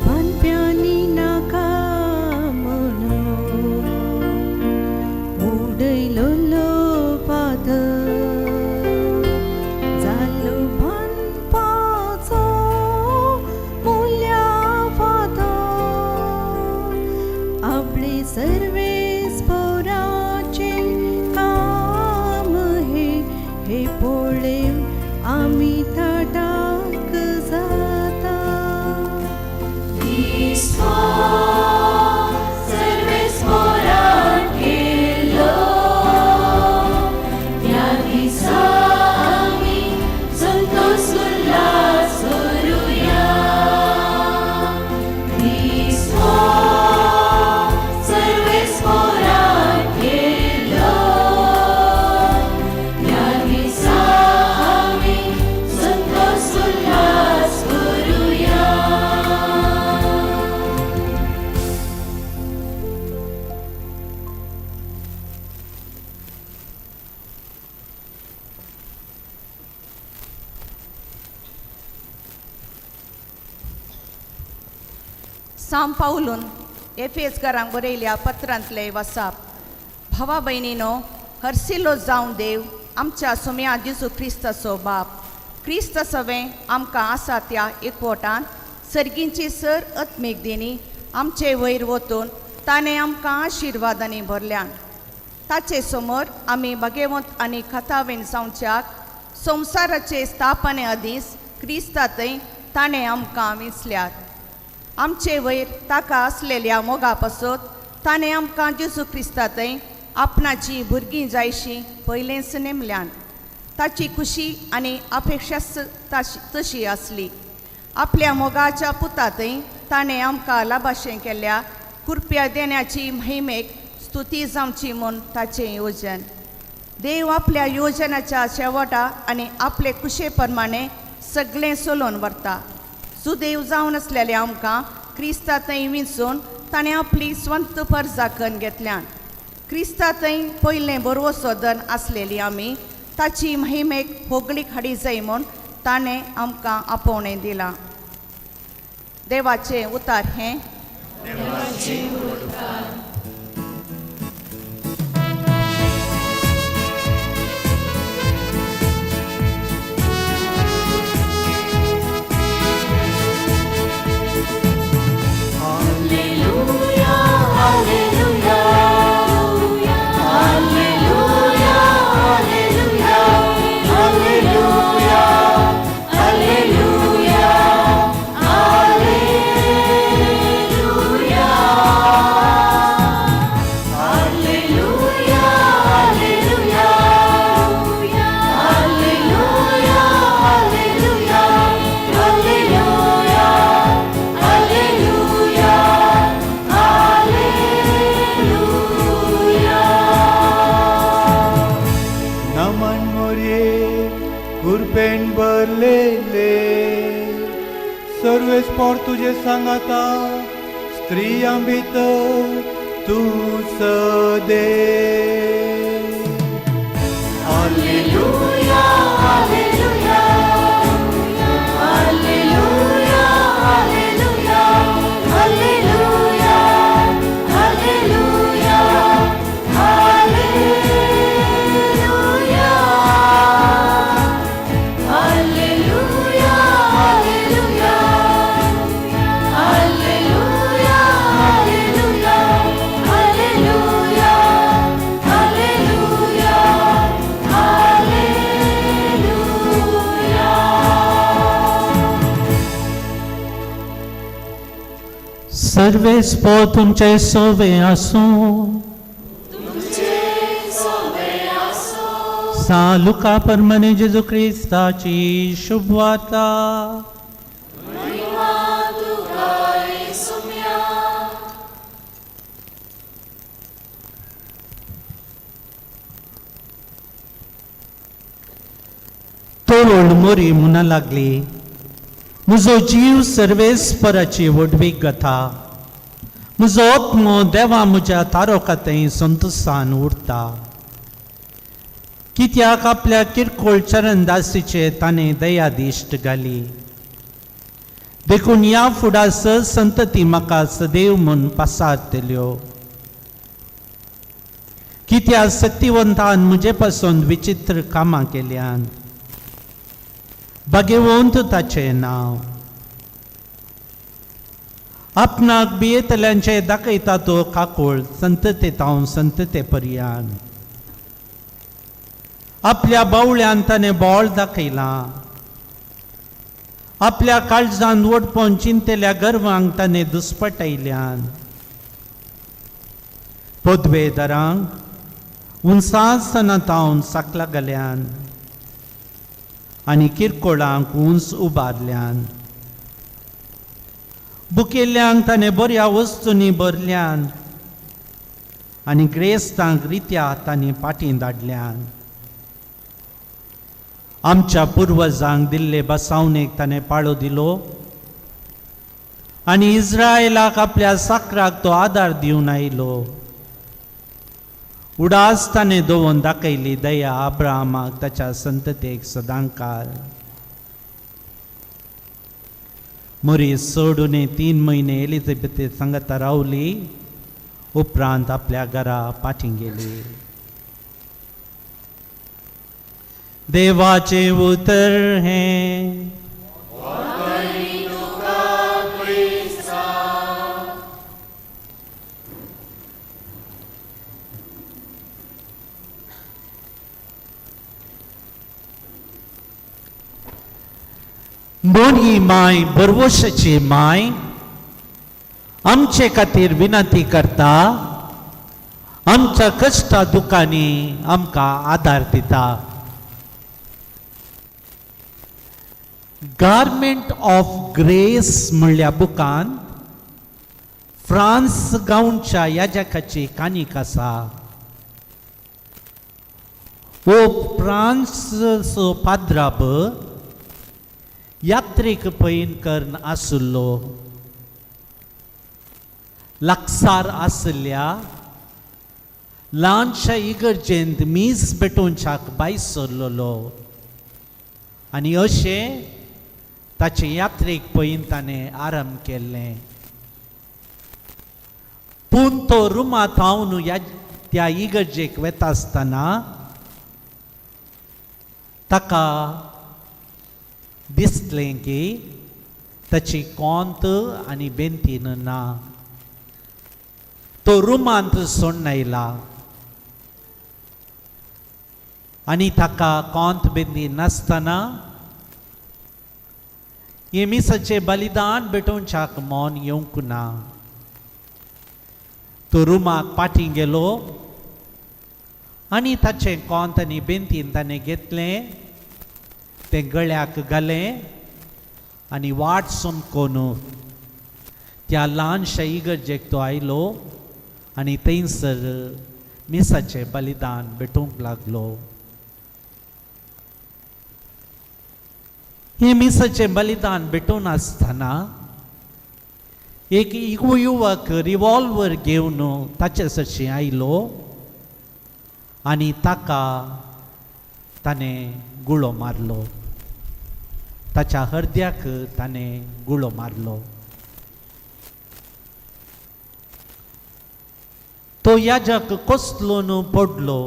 Speaker 3: बांदप्यांनी नाका म्हणून उडयलोलो फातर जालो बांदपाचो मुल्या फातर. आपले सर्वेस्पोराचें काम हे, हे पळेवन आमी थाटाक
Speaker 7: साम पावलून एफेसकारांक बरयल्या पत्रांतले वसाप. भावा भयणीनो, हरसिलो जावं देव आमच्या सुम्या जेजू क्रिस्ताचो बाप. क्रिस्त सवें आमकां आसा त्या एकवटान सर्गींची सर आत्मीक दिनी आमचे वयर वतून ताणें आमकां आशिर्वादांनी भरल्यान. ताचे समोर आमी भागेवंत आनी खतावेन जावच्याक संवसाराचे स्थापने आदींच क्रिस्तांतय ताणें आमकां विंचल्यात. आमचे वयर ताका आसलेल्या मोगा पासत ताणें आमकां जेजू क्रिस्तांतय आपणाची भुरगीं जायशी पयलेंच नेमल्यान. ताची खुशी आनी अपेक्षाच तशी आसली. आपल्या मोगाच्या पुतांतय ताणें आमकां लाभाशें केल्या कुरप्या देण्याची महिमेक स्तुती जावची म्हूण ताचें योजन. देव आपल्या योजनाच्या शेवटा आनी आपले कुशे प्रमाणे सगळें चलोवन व्हरता. सुदैव जावन आसलेले आमकां क्रिस्तांतय विंचून ताणें आपली स्वंत परजा करून घेतल्यान. क्रिस्तांतय पयलें बरवसो दन आसलेली आमी ताची महिमेक होगळीक हाडी जाय म्हूण ताणें आमकां आपोवणें दिलां. देवाचें उतार हें.
Speaker 8: नमन मोरये कुरपेन भरलेले, सर्वेस पोर तुजे सांगाता, स्त्रियां भितर तूं सदे.
Speaker 3: Alleluia, alleluia, alleluia, alleluia, alleluia, alleluia, alleluia, alleluia, alleluia, alleluia, alleluia, alleluia, alleluia, alleluia.
Speaker 9: सर्वेस्पो तुमचे सोवे आसूं. सा लुका परमने जेजू क्रिस्ताची शुभवार्ता. तोवळ मोरी म्हणा लागली, म्हजो जीव सर्वेस्पराची व्हडवीक गाता, म्हजो आत्मो देवा म्हज्या तारोका थंय संतोसान उरता. कित्याक आपल्या किरकोळ चरणदासीचे ताणें दयादिश्ट घाली. देखून ह्या फुडा स संतती म्हाका सदैव म्हूण पासारतल्यो. कित्याक सक्तिवंतान म्हजे पासून विचित्र कामां केल्यान. भाग्यवंत ताचें नांव. आपणाक भियेतल्यांचें दाखयता तो काकूळ संतते तावन संतते पर्यान. आपल्या बावळ्यान ताणें बोळ दाखयलां. आपल्या काळजान वडपोवन चिंतेल्या गर्वांक ताणें दुस्पटयल्यान. पदवेदारांक उंचासना तावन साकला घाल्यान आनी किरकोळांक उंच उबारल्यान. बुकेल्ल्यांक ताणें बऱ्या वस्तूंनी भरल्यान आनी ग्रेस्तांक रित्या तांणी पाटीं धाडल्यान. आमच्या पुर्वजांक दिल्ले बसावणेक ताणें पाळो दिलो आनी इस्रायलाक आपल्या साकराक तो आदार दिवन आयलो. उडास ताणें दवरून दाखयली दया अब्राहमाक ताच्या संततेक सदांकाळ. मोरी सोडून 3 म्हयने एलिझाबेथ सांगाता रावली. उपरांत आपल्या घरा पाटी गेली. देवाचें उतर हें. मोरी माय बरवशाची माय आमचे खातीर विनंती करता, आमच्या कश्टा दुखांनी आमकां आदार दिता. गार्मेंट ऑफ ग्रेस म्हणल्या बुकांत फ्रांस गांवच्या याजकाची काणीक आसा. हो फ्रांसचो पाद्राब यात्रेक पैन करून आशिल्लो. लागसार आशिल्ल्या ल्हानशा इगर्जेंत मीस भेटोवच्याक भायर सरलेलो आनी अशें ताचे यात्रेक पयन ताणें आरंभ केल्लें. पूण तो रुमांत हांव त्या इगर्जेक वता आसतना ताका दिसलें की ताची कोंत आनी बेंतीन ना. तो रुमांत सोडून आयला आनी ताका कोंत बेंती नासतना हे मिसाचें बलिदान भेटोवच्याक मन येवंक ना. तो रुमाक पाटी गेलो आनी ताचें कोंत आनी बेंतीन ताणें घेतलें, तें गळ्याक घालें आनी वाट समकोन त्या ल्हानशा इगर्जेक तो आयलो आनी थंयसर मिसाचें बलिदान भेटोवंक लागलो. हें मिसाचें बलिदान भेटोवन आसतना एक युवक रिवॉल्वर घेवन ताचे सरशी आयलो आनी ताका ताणें गुळो मारलो. ताच्या हरद्याक ताणें गुळो मारलो. तो याजक कसलो पडलो.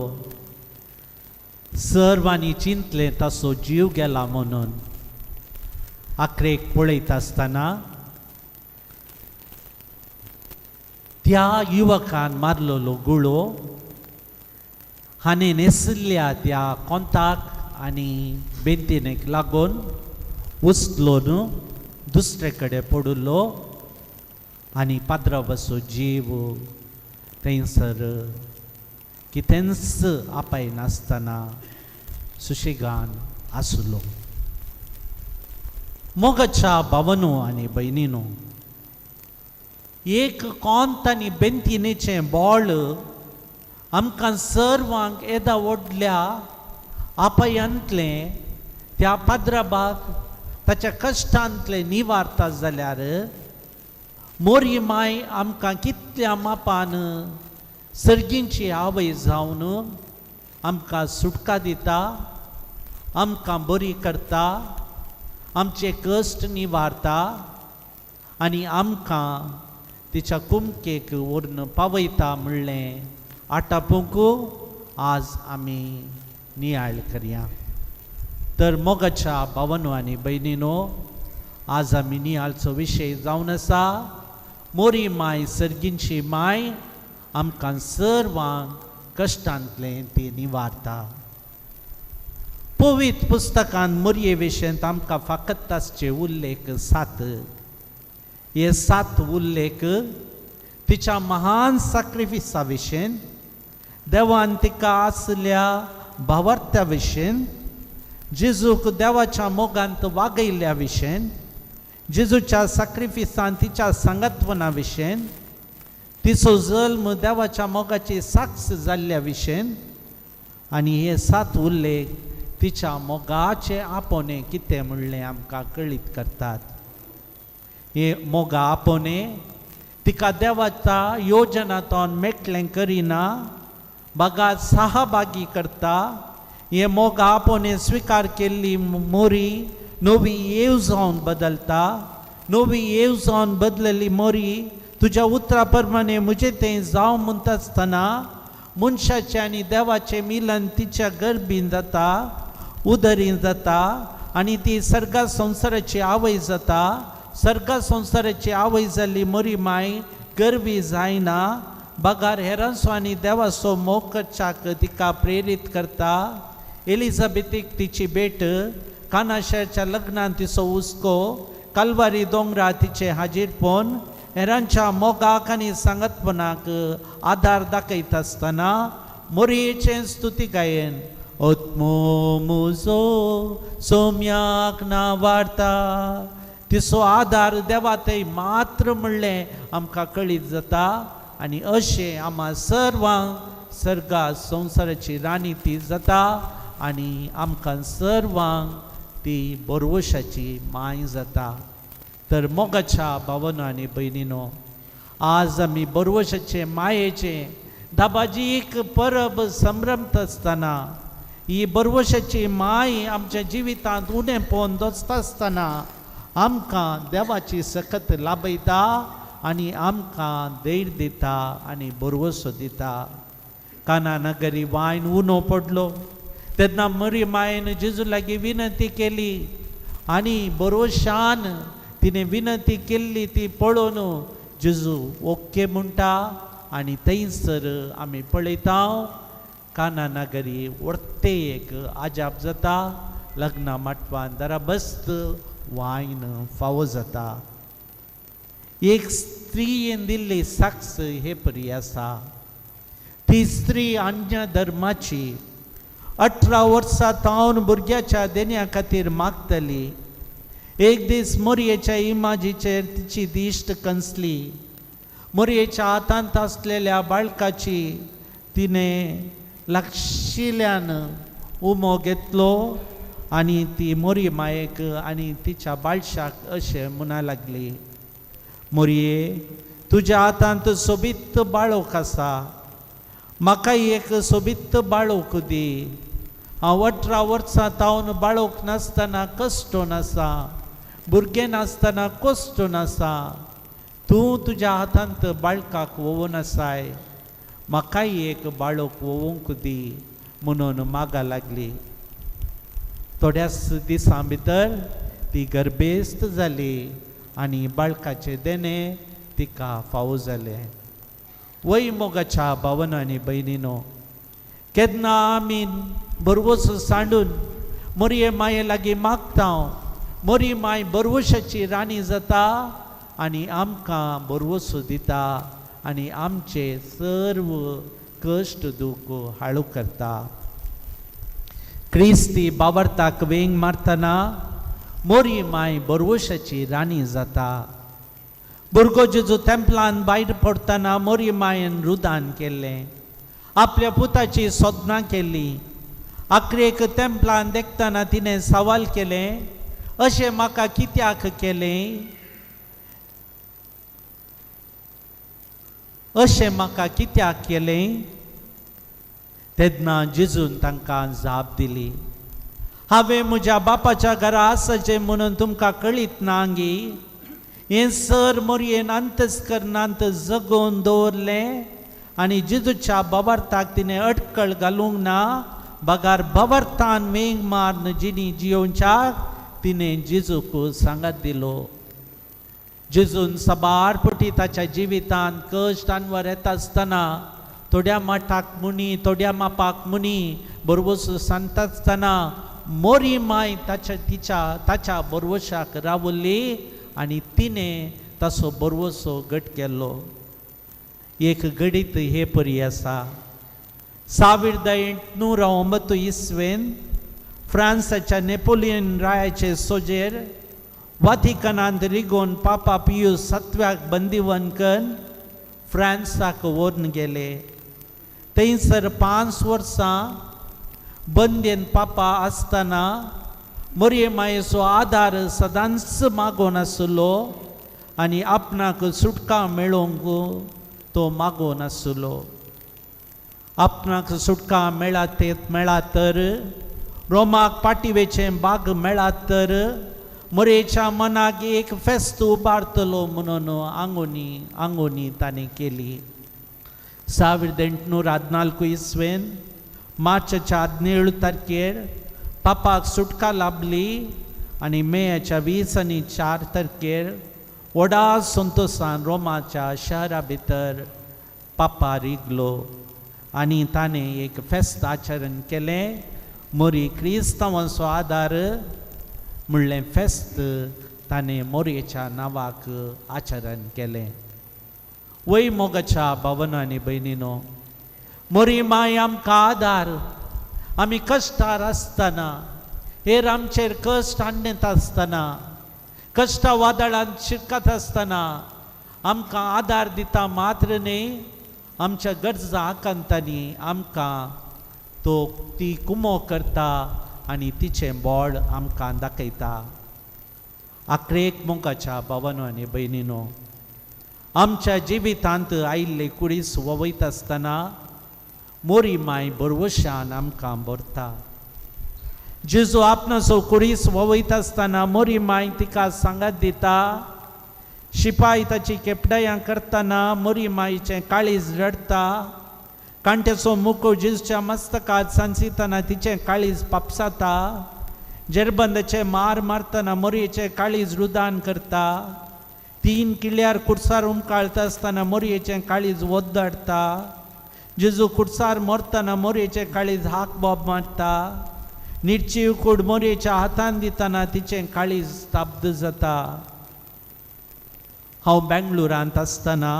Speaker 9: सर्वांनी चिंतलें ताचो जीव गेला म्हणून. आखरेक पळयता आसतना त्या युवकान मारलेलो गुळो हाणें न्हेसिल्ल्या त्या कोंताक आनी बेंतिनेक लागून उचलून दुसरे कडेन पडिल्लो आनी पाद्रावाचो जीव थंयसर कितेंच आपयनासतना सुशेगान आसलो. मोगाच्या भावनो आनी भयणीनो, एक कोंत आनी बेंतिनेचें बोळ आमकां सर्वांक येदा व्हडल्या आपयांतलें त्या पाद्राबाक ताच्या कश्टांतलें निवारता जाल्यार मोरी माय आमकां कितल्या मापान सर्गींची आवय जावन आमकां सुटका दिता, आमकां बरी करता, आमचे कश्ट निवारता आनी आमकां तिच्या कुमकेक व्हरून पावयता म्हणलें आटापूंक आज आमी नियाळ करया. तर मोगाच्या भावनो आनी भयणीनो, आज आमी नियाळचो विशय जावन आसा मोरी माय सर्गींची माय आमकां सर्वांक कश्टांतलें ती निवारता. पवित्र पुस्तकान मोरये विशयांत आमकां फकत आसचे उल्लेख 7. हे 7 उल्लेख तिच्या महान साक्रिफिसा विशयन, देवान तिका आसल्या भावार्थ्या विशयन, जेजूक देवाच्या मोगांत वागयल्ल्या विशयन, जेजूच्या साक्रिफिसान तिच्या सांगातपणा विशयन, तिचो जल्म देवाच्या मोगाची साक्ष जाल्ल्या विशयन आनी हे 7 उल्लेख तिच्या मोगाचे आपोवणें कितें म्हणलें आमकां कळीत करतात. हे मोगा आपोवणें तिका देवाच्या योजनांतून मेटलें करिना, बागा सहभागी करता. हे मोगा आपोवणें स्विकार केल्ली मोरी नवी येवजण बदलता. नवी येवजण बदलली मोरी तुज्या उतरा प्रमाणे म्हजें तें जावं म्हणटा आसतना मनशाचें आनी देवाचें मिलन तिच्या गर्भीन जाता, उदरीन जाता आनी ती सर्गा संवसाराची आवय जाता. सर्गा संवसाराची आवय जाल्ली मोरी माय गर्वी जायना, बगार हेरांचो आनी देवाचो मोग करच्याक तिका प्रेरीत करता. एलिझाबेथीक तिची भेट, कानाशाच्या लग्नान तिचो हुस्को, कालवारी दोंगरा तिचें हाजीरपण, हेरांच्या मोगाक आनी सांगतपणाक आदार दाखयता आसतना मोरयेचें स्तुती गायन ओत्मो मुजो सोम्याक ना वार्ता तिचो आदार देवा थंय मात्र म्हणलें आमकां कळीत जाता. आनी अशें आमा सर्वांक सर्गा संवसाराची राणी ती जाता आनी आमकां सर्वांक ती बरवशाची माय जाता. तर मोगाच्या भावनो आनी भयणीनो, आज आमी बरवशाचे मायेचे दाबाजी एक परब संभ्रमता आसतना ही बरवशाची माय आमच्या जिवितांत उणें पोवन दोसता आसतना आमकां देवाची सकत लाभयता आनी आमकां धैर्य दिता आनी बरवसो दिता. काना नगरी वायन उनो पडलो तेन्ना मरी मायन जेजू लागीं विनंती केली आनी बरोशान तिणें विनंती केल्ली ती पळोवन जेजू ओके म्हणटा. आनी थंयसर आमी पळयता काना नगरी वर्ते एक आजाप जाता, लग्ना माटवान दराबस्त वायन फावो जाता. एक स्त्रीयेन दिल्ली साक्ष हे परी आसा. ती स्त्री अन्य धर्माची 18 वर्सां तावन भुरग्याच्या देण्या खातीर मागतली. एक दीस मोरयेच्या इमाजीचेर तिची दिश्ट कंसली. मोरयेच्या हातांत आसलेल्या बाळकाची तिणें लागशिल्ल्यान उमो घेतलो आनी ती मोरी मायेक आनी तिच्या बाळशाक अशें म्हणा लागली, मोरये तुज्या हातांत सोबीत बाळोक आसा, म्हाका एक सोबीत बाळोक दी. हांव 18 वर्सां तावन बाळोक नासतना कश्टोन आसा, भुरगें नासतना कश्टोन आसा. तूं तुज्या हातांत बाळकाक वोवन आसाय, म्हाकाय एक बाळोक वोवंक दी म्हणून मागा लागली. थोड्याच दिसां भितर ती गर्भेस्त जाली आनी बाळकाचें देणें तिका फावो जालें. वय मोगाच्या भावना आनी भयणीनो, केन्ना आमी बरवसो सांडून मोरये माये लागीं मागता, मोरी माय बरवशाची राणी जाता आनी आमकां बरवसो दिता आनी आमचे सर्व कश्ट दुख हाळू करता. क्रिस्ती बावरताक वेंग मारतना मोरी माय बरवशाची राणी जाता. भुरगो जेजू तेंपलान भायर पडटना मोरी मायन रुदान केल्लें, आपल्या पुताची सोदनां केल्ली. आखरेक तेंपलान देखतना तिणें सवाल केलें, अशें म्हाका कित्याक केलें, अशें म्हाका कित्याक केलें? तेन्ना जेजून तांकां जाप दिली, हांवें म्हज्या बापाच्या घरा आसाचें म्हणून तुमकां कळीत ना गी? हें सर मोरयेन अंतस्करणांत जगोवन दवरलें आनी जेजूच्या बाबार्थाक तिणें अटकळ घालूंक ना, बगार बाबार्थान वेंग मारून जिणी जियोवच्याक तिणें जेजूक सांगात दिलो. जेजून साबार पटी ताच्या जिवितांत कश्ट आनवर येता आसतना थोड्या मठाक मुनी, थोड्या मापाक मुनी बरवसो सांगता आसतना मोरी माय ताच्या तिच्या ताच्या बरवशाक रावली आनी तिणें ताचो बरवसो घट केल्लो. एक घडीत हे परी आसा. 1809 इसवेन फ्रांसाच्या नेपोलियन रायाचे सोजेर वातिकनांत रिगोवन पापा पियूस सातव्याक बंदिवन करून फ्रांसाक व्हरून गेले. थंयसर 5 वर्सां बंदेन पापा आसतना मोरये मायेचो आदार सदांच मागोवन आसलो आनी आपणाक सुटका मेळोवंक तो मागोवन आसलो. आपणाक सुटका मेळा ते मेळा तर रोमाक पाटिवेचें बाग मेळा तर मोरयेच्या मनाक एक फेस्त उबारतलो म्हणून आंगोनी आंगोनी ताणें केली. 1804 इसवेन मार्चाच्या 17 तारखेर पापाक सुटका लाभली आनी मेयाच्या 20 आनी 4 तारखेर व्हडा संतोसान रोमाच्या शहरा भितर पापा रिगलो आनी ताणें एक फेस्त आचरण केलें. मोरी क्रिस्तांवांचो आदार म्हणलें फेस्त ताणें मोरयेच्या नांवाक आचरण केलें. वय मोगाच्या भावना आनी भयणीनो, मोरी माय आमकां आदार. आमी कश्टार आसतना, हेर आमचेर कश्ट आणत आसतना, कश्टा वादळांत शिरकत आसतना आमकां आदार दिता मात्र न्ही, आमच्या गरजा आकांतांनी आमकां तो ती कुमो करता आनी तिचें बोड आमकां दाखयता. आखरेक मोगाच्या भावानो आनी भयणीनो, आमच्या जिवितांत आयिल्ले कुडीस वयता आसतना मोरी माय बरवशान आमकां भरता. जेजू आपणाचो कुडीस वयता आसतना मोरी माय तिका सांगात दिता. शिपाय ताची केपडायां करतना मोरी मायचें काळीज रडटा. कांट्याचो मुको जेजूच्या मस्तकात सांचितना तिचें काळीज पापसाता. जेरबंदाचे मार मारतना मोरयेचें काळीज रुदान करता. 3 किल्यार कुर्सार उमकाळता आसतना मोरयेचें काळीज वद्दाडटा. जेजू कुर्सार मरतना मोरयेचें काळीज हाक बोब मारता. निर्चीव कूड मोरयेच्या हातान दितना तिचें काळीज स्तब्ध जाता. हांव बेंगलोरांत आसतना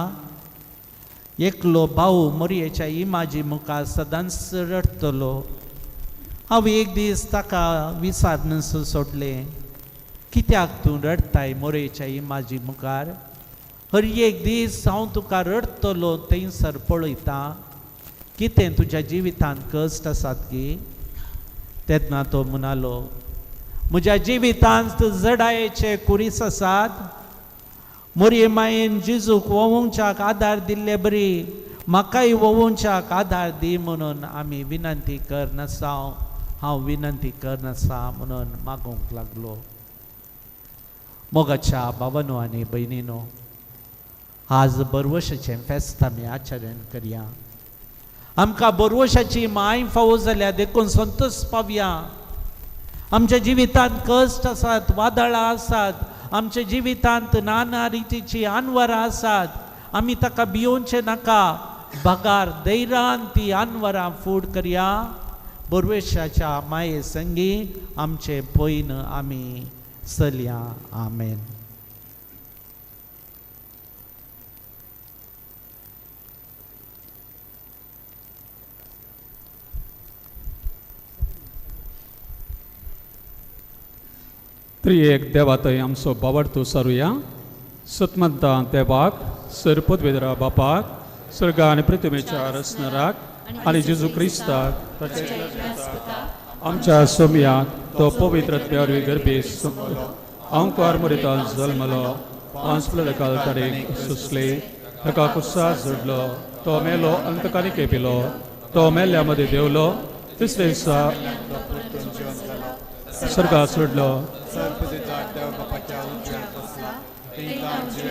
Speaker 9: एकलो भाऊ मोरयेच्या इमाजी मुखार सदांच रडटलो. हांव एक दीस ताका विचारून सोडलें, कित्याक तूं रडटाय मोरयेच्या इमाजी मुखार? हर एक दीस हांव तुका रडटलो थंयसर पळयतां, कितें तुज्या जिवितांत कश्ट आसात की? तेन्ना तो म्हणालो, म्हज्या जिवितांत जडायेचे कुरीस आसात. मोरये मायेन जेजूक वोवोवच्याक आदार दिल्ले बरी म्हाकाय वोवोवच्याक आदार दी म्हणून आमी विनंती करनासा, हांव विनंती करनासा म्हणून मागूंक लागलो. मोगाच्या भावानो आनी भयणीनो, आज बरवशाचें फेस्त आमी आचरण करया. आमकां बरवशाची माय फावो जाल्या देखून संतोष पावया. आमच्या जिवितांत कश्ट आसात, वादळां आसात, आमच्या जिवितांत नाना रितीची आनवरां आसात. आमी ताका भियोवचें नाका, बगार धैर्यान ती आनवरां फूड करया. बरवेशाच्या माये संगी आमचें पयन आमी चलया. आमेन.
Speaker 4: त्रिएक देवातय आमचो बावडतो सारुया. सतमंता देवाक, सर पदवेदरा बापाक, सर्गा आनी पृथ्वीच्या रचणाराक आनी जेजू क्रिस्ताक आमच्या सोमयाक तो पवित्र आत्म्या गर्भे अंकार मरितान जल्मलो, 5 काल ताणें सोंसले, ताका कुर्सार जोडलो, तो मेलो आनी ताका केपिलो, तो मेल्ल्या मदें देंवलो, तिसरे दिसा सर्गाक सोडलो,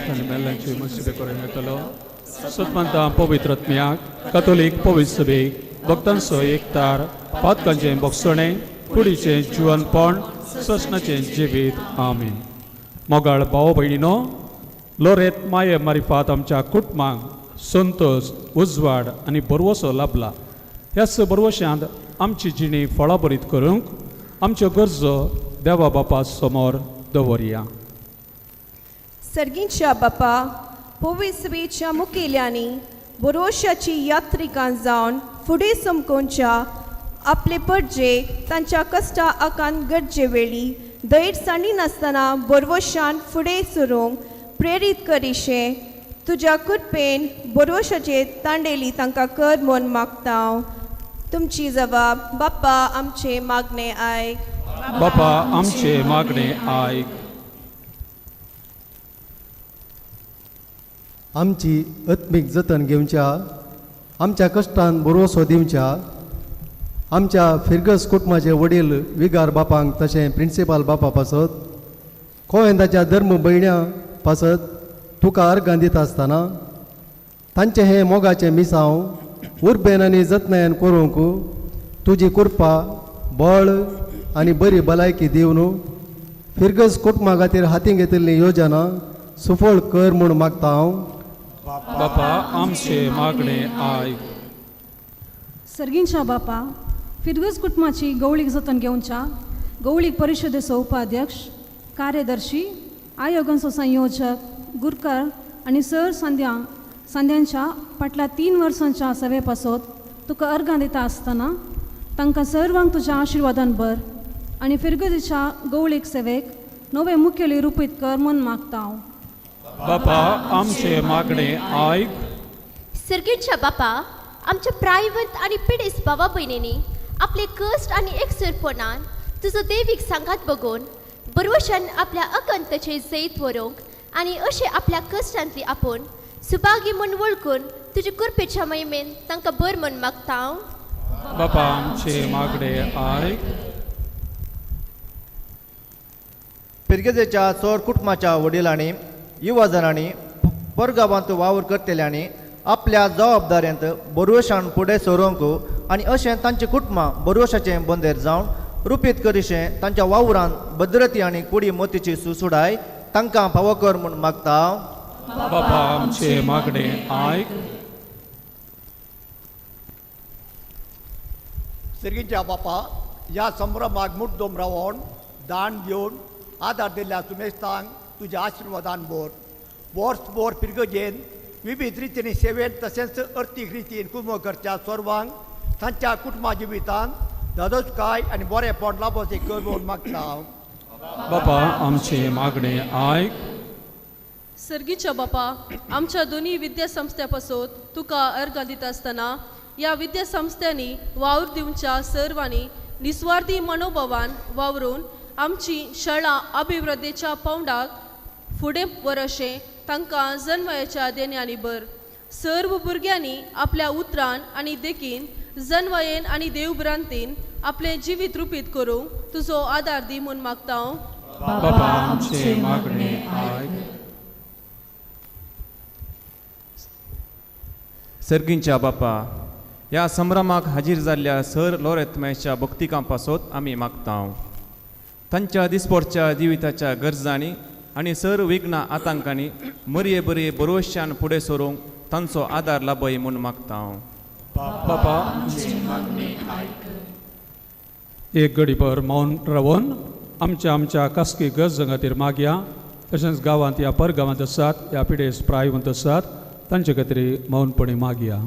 Speaker 4: आनी मेल्ल्यांची मुसीबे करून येतलो. सतमंता पवित्र आत्म्याक, कथोलीक पवित्र सभेक, भक्तांचो एकतार, पातकांचें बोगसणें, कुडीचें जिवनपण, ससनाचें जिवीत. आमेन. मोगाळ भाव भयणीनो, लोरेत माये मारिफात आमच्या कुटुंबांक संतोष, उजवाड आनी बरवसो लाभला. ह्याच बरवशांत आमची जिणी फळाबरीत करूंक आमच्यो गरजो देवा बापा समोर दवरया.
Speaker 10: सर्गींच्या बापा, पविसवेच्या मुखेल्यांनी बरोशाची यात्रिकां जावन फुडें समकोवच्या आपले परजेक तांच्या कश्टा आकांत गरजे वेळी धैर्य सांडिनासतना बरवशान फुडें सरूंक प्रेरीत करिशें तुज्या कृपेन बरोशाचे तांडेली तांकां कर म्हूण मागता. तुमची जबाब बाप्पा आमचे मागणे आयक.
Speaker 4: बापा आमचे मागणे आयक.
Speaker 11: आमची आत्मीक जतन घेवच्या, आमच्या कश्टान बरोसो दिवच्या, आमच्या फिरगस कुटुंबाचे वडील विगार बापांक तशें प्रिंसिपाल बापा पासत कोवेंदाच्या धर्म भयण्यां पासत तुका अर्गां दिता आसतना तांचें हें मोगाचें मिसांव उर्बेन आनी जतनायेन करूंक तुजी कृपा बळ आनी बरी भलायकी दिवन फिरगज कुटुंबा खातीर हातीं घेतिल्ली योजना सुफळ कर म्हूण मागता हांव.
Speaker 4: बापा आमचे मागणे आयक.
Speaker 12: सर्गींच्या बापा, फिरगज कुटुंबाची गवळीक जतन घेवच्या गवळीक परिशदेचो उपाध्यक्ष, कार्यदर्शी, आयोगांचो संयोजक, गुरकार आनी सर संध्यांच्या फाटल्या 3 वर्सांच्या सेवे पासत तुका अर्गां दिता आसतना तांकां सर्वांक तुज्या आशिर्वादान भर आनी फिरगजेच्या गवळीक सेवेक नवे मुखेली रुपीत कर म्हूण मागता हांव.
Speaker 4: बापा आमचे मागणे आयक.
Speaker 13: सर्गीच्या बापा, आमच्या प्रायवंत आनी पिडेस्त भावा भयणींनी आपले कश्ट आनी एकसुरपणान तुजो देवीक सांगात बगोवन बरवशान आपल्या अकंताचेर जैत व्हरूंक आनी अशें आपल्या कश्टांतली आपूण सुभागी म्हूण वळखून तुजे कृपेच्या महिमेन तांकां बर म्हूण मागता हांव.
Speaker 4: बापा आमचे मागणे आयक.
Speaker 14: पिरगेजेच्या चोर कुटुंबाच्या वडिलांनी, युवाजणांनी, परगांवांत वावर करतल्यांनी आपल्या जबाबदाऱ्यांत बरवशान फुडें सरूंक आनी अशें तांचें कुटुंबां बरवशाचें बंदेर जावन रुपीत करिशें तांच्या वावरान भद्रती आनी कुडी मोतीची सुसुडाय तांकां फावो कर म्हूण मागता.
Speaker 4: बापा आमचे मागणे आयक.
Speaker 15: सर्गीच्या बापा, ह्या संभ्रमाक मुड्डोम रावन दान घेवन आदार दिल्ल्या सुमेस्तांक तुज्या आशिर्वादान भर. वर्स भर फिरगजेन विविध रितीन सेवेन तशेंच अर्थीक रितीन कुमो करच्या सर्वांक तांच्या कुटुंबा जिवितान धादोसकाय आनी बरेपण लाभोवचें कर म्हूण मागता हांव.
Speaker 4: बापा आमचे मागणे आयक.
Speaker 16: सर्गीच्या बापा, आमच्या दोनूय विद्यासंस्थ्या पासत तुका अर्गां दिता आसतना ह्या विद्यासंस्थ्यांनी वावर दिवच्या सर्वांनी निस्वार्थी मनोभावान वावरून आमची शाळा अभिवृद्धीच्या पावंडाक फुडें व्हर अशें तांकां जनवयाच्या देण्यांनी भर. सर्व भुरग्यांनी आपल्या उतरान आनी देखीन जनवयेन आनी देवभ्रांतीन आपलें जिवीत रुपीत करूंक तुजो आदार दी म्हूण मागता हांव.
Speaker 4: बापा आमचे मागणे आयक.
Speaker 17: सर्गींच्या बापा, ह्या संभ्रमाक हाजीर जाल्ल्या सर लोरेत महेशच्या भक्तिकां पासत आमी मागता. तांच्या दिसपोटच्या जिविताच्या गरजांनी आनी सर विघ्न आतंकांनी मरये बरये बरोवश्यान फुडें सरूंक तांचो आदार लाभय म्हूण मागता.
Speaker 4: बापा एक घडीभर मौन रावन आमच्या आमच्या खासगी गरजां खातीर मागया. तशेंच गांवांत ह्या परगांवांत आसात ह्या पिडेस्त प्रायवंत आसात तांचे खातीर मौनपणी मागया.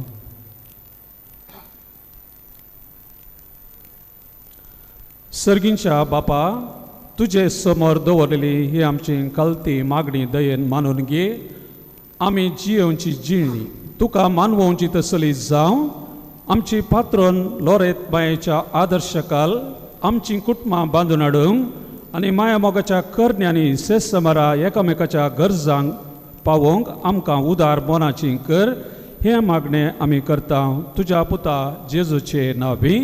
Speaker 4: सर्गींच्या बापा, तुजे समोर दवरलेली ही आमची कलती मागणी दयेन मानून घे. आमी जियेवची जिणी तुका मानवोवची तसली जावं. आमची पात्रोन लोरेत मायेच्या आदर्शकाल आमची कुटुंबां बांदून हाडूंक आनी माया मोगाच्या करण्यांनी सेसमरा एकामेकाच्या गरजांक पावोवंक आमकां उदार मनाची कर. हें मागणें आमी करता तुज्या पुता जेजूचे नांवी.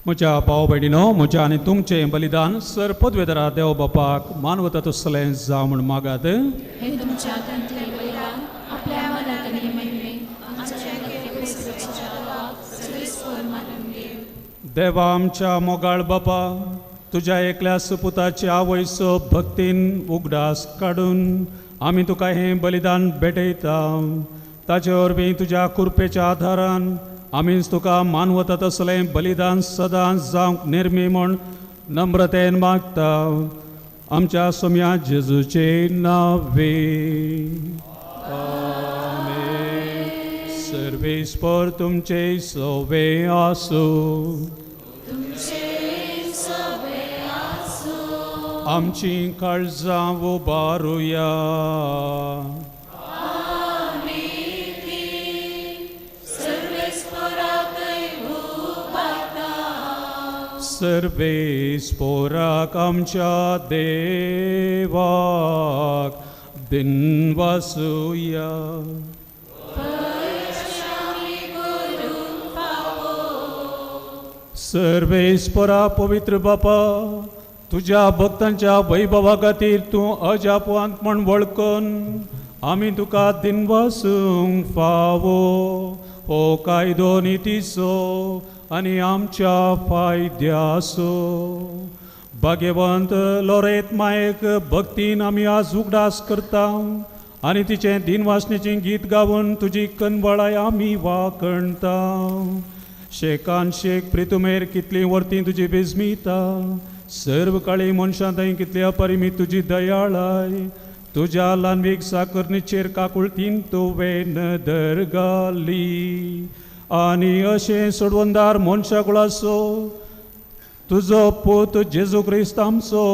Speaker 4: म्हज्या भाव भयणीनो, म्हज्या आनी तुमचें बलिदान सर पदवेदारा देव बापाक मानवता तसलें जावं म्हूण मागात.
Speaker 3: हे तुमच्या हातांतलें बलिदान आपल्या मनात आनी महिमेक आमच्या सर्वेस्पर मानून घे.
Speaker 4: देवा आमच्या मोगाळ बापा, तुज्या एकल्या सुपुताची आवयचो भक्तीन उगडास काडून आमी तुका हें बलिदान भेटयता. ताचे वरवीं तुज्या कृपेच्या आधारान आमीच तुका मानवता तसलें बलिदान सदांच जावंक निर्मी म्हूण नम्रतेन मागता. आमच्या सोम्या जेजूचे नावे आमेन. सर्वेस्पर तुमचे सोवे आसूं. आमची काळजां उबारुया. सर्वेस्पोराक आमच्या देवाक दिनवासुया. सर्वेस्परा पवित्र बापा, तुज्या भक्तांच्या वैभवा खातीर तूं अजापवांत म्हण वळखून आमी तुका दिनवासूंक फावो. हो कायदो नितीचो आनी आमच्या फायद्याचो. भाग्यवंत लोरेत मायक भक्तीन आमी आज उगडास करता आनी तिचें दिनवासनेचें गीत गावन तुजी कनवळाय आमी वाखणता. शेकान शेक प्रितुमेर कितली वर्ती तुजी बेजमिता, सर्व काळी मनशां थंय कितली अपरिमीत तुजी दयाळाय. तुज्या ल्हानवीक साकरणीचेर काकुळतीन तुवें नदर घाली आनी अशें सोडवंदार मनशा कुळाचो तुजो पूत जेजू क्रिस्त आमचो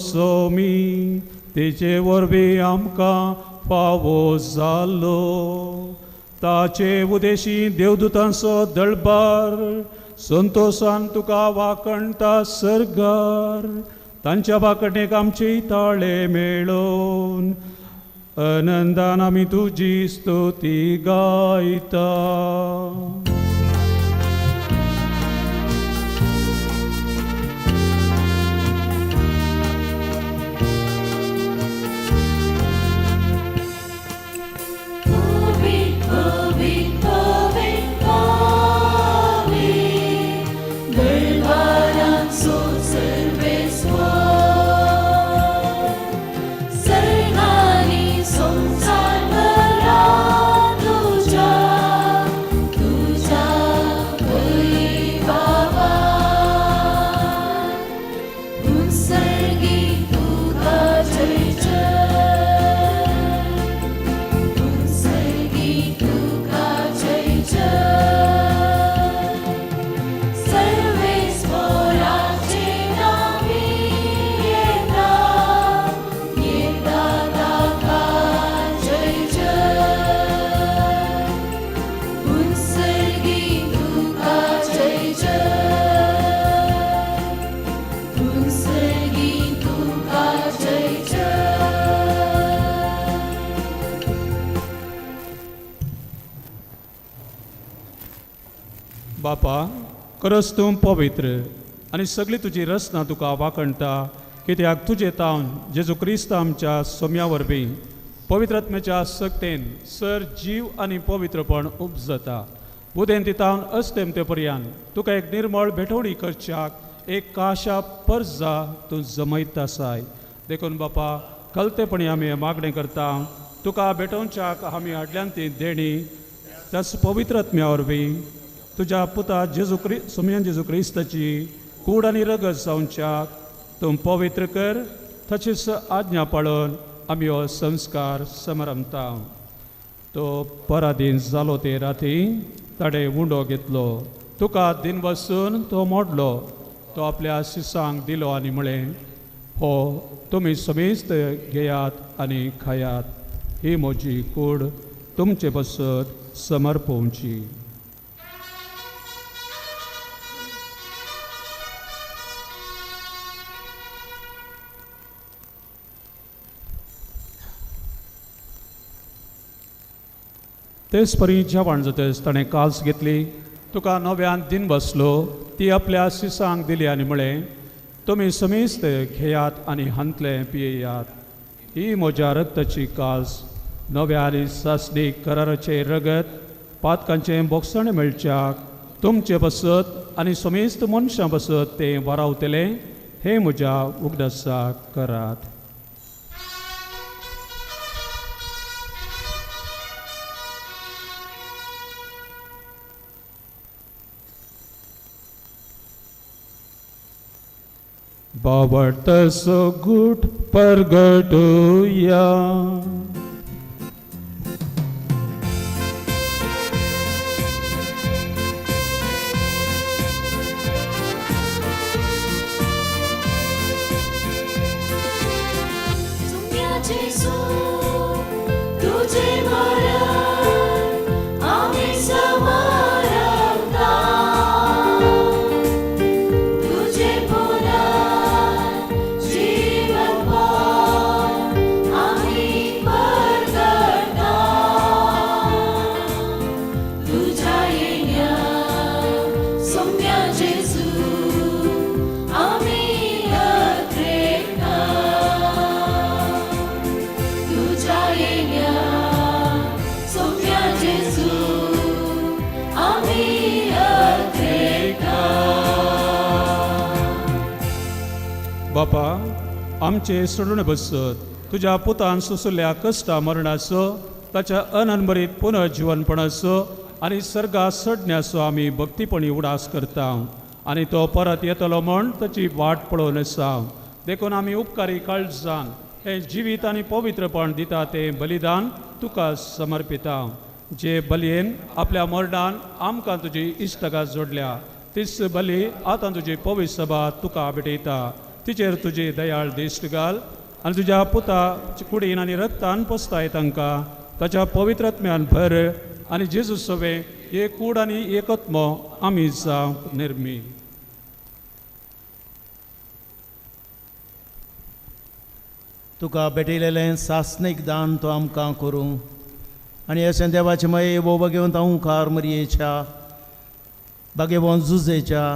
Speaker 4: सोमी तेचे वरवीं आमकां फावो जालो. ताचे उदेशी देवदूतांचो दळबार संतोशान तुका वाखणता सर्गार. तांच्या वाखणेक आमचे ताळे मेळोवन आनंदान आमी तुजी स्तुती गायता. बापा, खरंच तूं पवित्र आनी सगळी तुजी रचना तुका वाखणटा, कित्याक तुजे तावन जेजू क्रिस्त आमच्या सोम्या वरवीं पवित्र आत्म्याच्या सक्तेन सर जीव आनी पवित्रपण उपजता. उदेंती तावन अस्तेमते पर्यान तुका एक निर्मळ भेटवणी करच्याक एक काशा परजा तूं जमयत आसाय. देखून बापा, कलतेपणी आमी मागणें करता, तुका भेटोवच्याक आमी हाडल्यान ती देणी त्याच पवित्र आत्म्या वरवीं तुज्या पुता जेजू क्रि सोमयान जेजू क्रिस्ताची कूड आनी रगत जावच्याक तूं पवित्र कर. तशीच आज्ञा पाळून आमी हो संस्कार समारंभता. तो पराधीन जालो ते राती ताणें उंडो घेतलो, तुका दिन बसून तो मोडलो, तो आपल्या शिसांक दिलो आनी म्हळें, हो तुमी समेस्त घेयात आनी खायात, ही म्हजी कूड तुमचे पासत समर्पोवची. तेच परी जेवण जातच ताणें काल्स घेतली, तुका नव्यान दिन बसलो ती आपल्या शिसांक दिली आनी म्हळें, तुमी समेस्त घेयात आनी हांतलें पियेयात. ही म्हज्या रक्ताची कास, नव्या आनी सासणीक कराराचें रगत, पातकांचें बोगसण मेळच्याक तुमचे बसत आनी समेस्त मनशां बसत तें वारावतलें. हें म्हज्या उगडासाक करात. बावडतसो गूट परगटुया. बापा, आमचे सोडून बसत तुज्या पुतान सोंसल्या कश्टा मरणाचो, ताच्या अनंबरीत पुनर्जिवनपणाचो आनी सर्गा सडण्याचो आमी भक्तीपणी उडास करता आनी तो परत येतलो म्हण ताची वाट पळोवन आसा. देखून आमी उपकारी काळजान हें जिवीत आनी पवित्रपण दिता तें बलिदान तुका समर्पिता. जे बलयेन आपल्या मरणान आमकां तुजी इश्टगात जोडल्या तीच बली आतां तुजी पवित्र सभा तुका भेटयता. तिचेर तुजी दयाळ दिश्ट घाल आनी तुज्या पुता कुडीन आनी रक्तान पोसताय तांकां ताच्या पवित्रत्म्यान भर आनी जेजू सवे एक कूड आनी एक आत्मो आमी जावंक निर्मी.
Speaker 18: तुका भेटयलेलें सासणीक दान तो आमकां करूं आनी अशें देवाचें मये बोब घेवन ओंकार मरयेच्या बागेवन जुजेच्या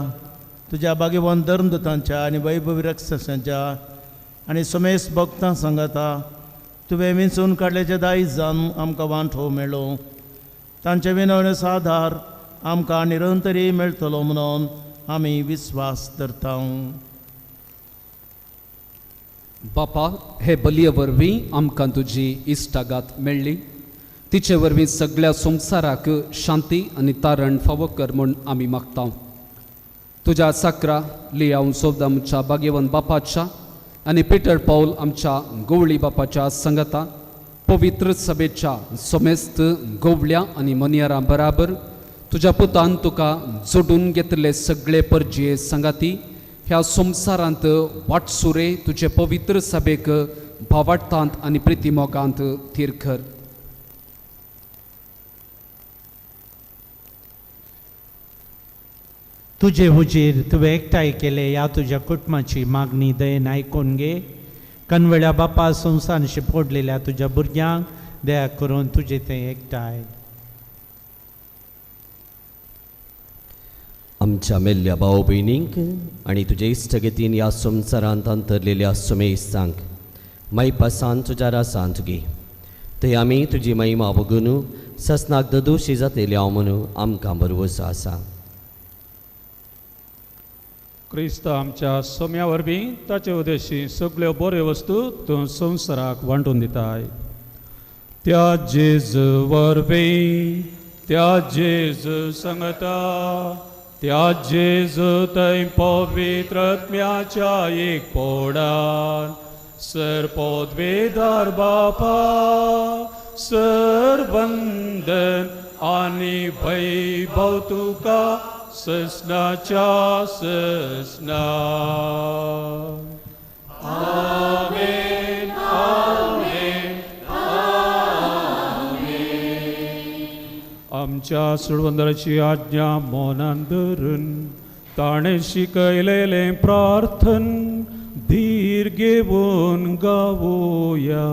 Speaker 18: तुज्या बागेवन धर्मदूतांच्या आनी वैभवी रक्षसांच्या आनी समेस भक्तां सांगाता तुवें विंचून काडल्याचे दायज जावन आमकां वांटो मेळो. तांचे विनवणे सादार आमकां निरंतरी मेळटलो म्हणून आमी विस्वास धरता.
Speaker 19: बापा, हे बलये वरवीं आमकां तुजी इश्टागात मेळ्ळी. तिचे वरवीं सगळ्या संवसाराक शांती आनी तारण फावो कर म्हूण आमी मागता. तुज्या साकरा लियाव सोबदा आमच्या बागेवन बापाच्या आनी पिटर पावल आमच्या गवळी बापाच्या संगता पवित्र सभेच्या समेस्त गवळ्या आनी मनयारां बराबर तुज्या पुतान तुका जोडून घेतले सगळे परजे संगाती ह्या संवसारांत वाटसुरे तुजे पवित्र सभेक भावार्थांत आनी प्रितीमोगांत थीर कर.
Speaker 9: तुजे हुजीर तुवें एकठांय केले ह्या तुज्या कुटुंबाची मागणी दयेन आयकून घे. कनवळ्या बापा, संवसारान शिपोडलेल्या तुज्या भुरग्यांक दया करून तुजे तें एकठांय.
Speaker 20: आमच्या मेल्ल्या भाव भयणींक आनी तुजे इश्टगतीन ह्या संवसारांत अंतरलेल्या सुमेस्तांक मायपासान तुज्या रासांत घे. थंय आमी तुजी महिमा बगून ससनाक ददोशी जातले हांव म्हणून आमकां भरवंसो आसा.
Speaker 4: क्रिस्त आमच्या सोम्या वरवीं ताचे उद्देशी सगळ्यो बऱ्यो वस्तू तूं संवसाराक वांटून दिताय. त्या जेजू वरवीं, त्या जेजू संगता, त्या जेजू थंय पवित्रत्म्याच्या एक पोडान सर पदवेदार बापा सर वंदन आनी वैभव तुका ससनाच्या ससना. आमेन आमेन आमेन. आमच्या सोडवंदराची आज्ञा मनान धरून ताणें शिकयलेलें प्रार्थन धीर घेवन गावोया.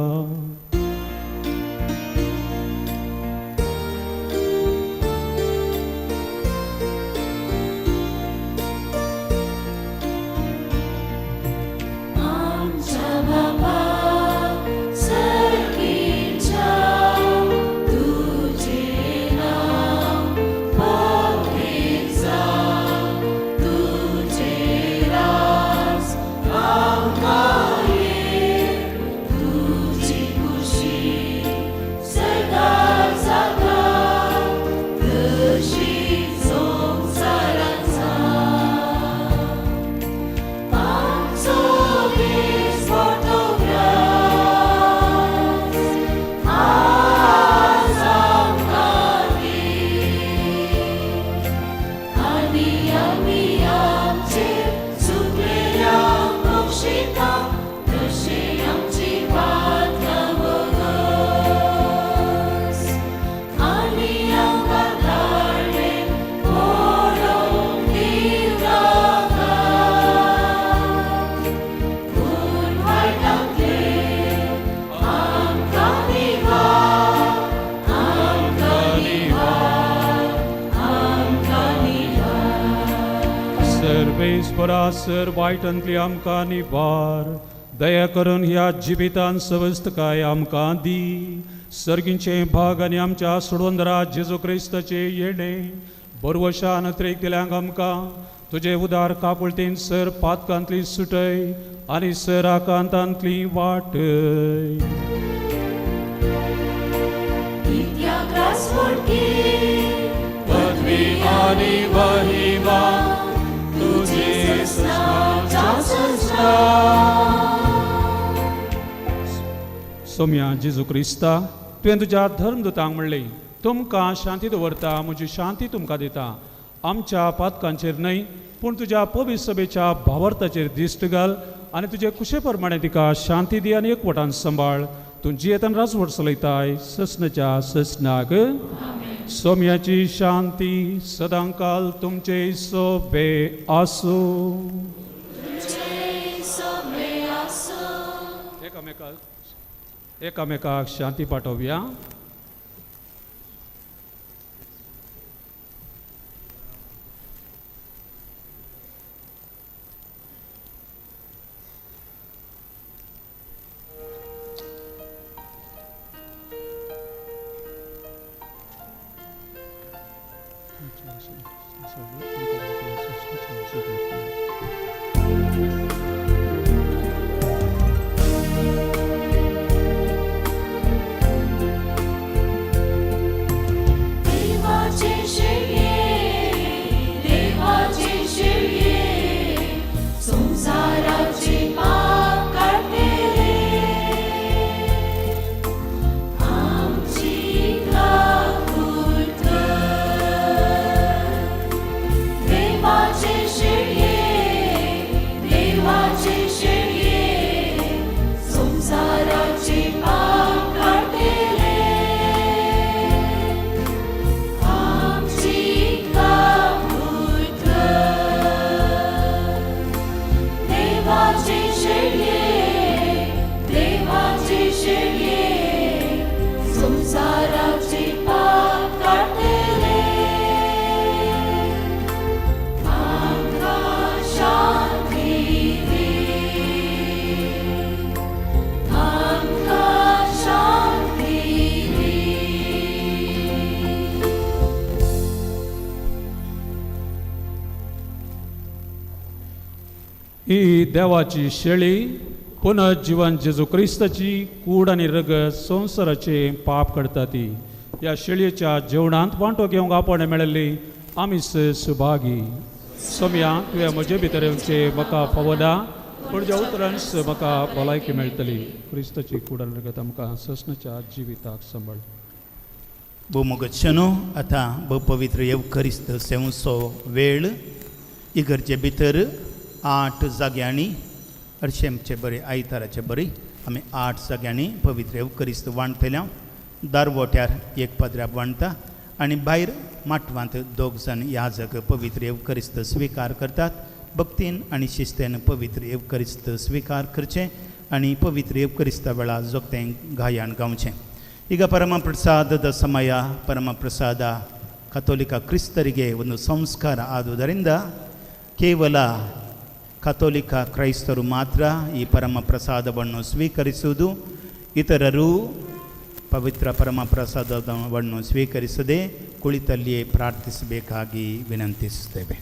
Speaker 4: सर्वेस्परा सर वायटांतली आमकां निवार, दया करून ह्या जिवितान सवस्तकाय आमकां दी. सर्गींचे भाग आनी आमच्या सोडवंदरा जेजू क्रिस्ताचे येणे बरवशान अत्रेक दिल्यांक आमकां तुजे उदार काकुळतेन सर पातकांतली सुटय आनी सर आकांतांतली वाटय. पदवी आनी महिमा तुझे ससना. सोम्या जेजू क्रिस्ता, तुवें तुज्या धर्मदूतांक म्हणलें, तुमकां शांती दवरता, म्हजी शांती तुमकां दिता. आमच्या पातकांचेर न्हय पूण तुज्या पवित्र सभेच्या भावार्थाचेर दिश्ट घाल आनी तुजे कुशे प्रमाणे तिका शांती दी आनी एकवटान सांबाळ. तूं जियेतान राजवट चलयताय ससनाच्या ससनाक. सोम्याची शांती सदांकाल तुमचे सोबे आसूं. एकामेकाक शांती पाठोवया. ही देवाची शेळी पुनर्जीवन जेजू क्रिस्ताची कूड आनी रगत संवसाराचे पाप करता ती. ह्या शेळयेच्या जेवणांत वांटो घेवंक आपण मेळिल्ली आमी सुभागी. सोम्या, तुवें म्हजे भितर येवचें म्हाका फावना, पूण ज्या उतरांच म्हाका भलायकी मेळटली. क्रिस्ताची कूड आनी रगत आमकां ससनाच्या जिविताक सांबाळ.
Speaker 1: भोवमोगतशनो आतां भोव पवित्र येवखरिस्त सेवचो वेळ. इगर्जे भितर 8 जाग्यांनी हरशेमचे बरे आयताराचे बरे आमी 8 जाग्यांनी पवित्र येवखरिस्त वांटतल्या. दारवोट्यार एक पदराप वांटता आनी भायर माटवांत 2 जाण याजक पवित्र येवखरिस्त स्विकार करतात. भक्तीन आनी शिस्तेन पवित्र येवखरिस्त स्विकार करचें आनी पवित्र येवखरिस्ता वेळार जोगतें गायन गावचें. ಈಗ ಪರಮಪ್ರಸಾದದ ಸಮಯ. ಪರಮಪ್ರಸಾದ ಕಥೋಲಿಕ ಕ್ರಿಸ್ತರಿಗೆ ಒಂದು ಸಂಸ್ಕಾರ ಆದುದರಿಂದ ಕೇವಲ ಕಥೋಲಿಕ ಕ್ರೈಸ್ತರು ಮಾತ್ರ ಈ ಪರಮಪ್ರಸಾದವನ್ನು ಸ್ವೀಕರಿಸುವುದು. ಇತರರು ಪವಿತ್ರ ಪರಮಪ್ರಸಾದವನ್ನು ಸ್ವೀಕರಿಸದೆ ಕುಳಿತಲ್ಲಿಯೇ ಪ್ರಾರ್ಥಿಸಬೇಕಾಗಿ ವಿನಂತಿಸುತ್ತೇವೆ.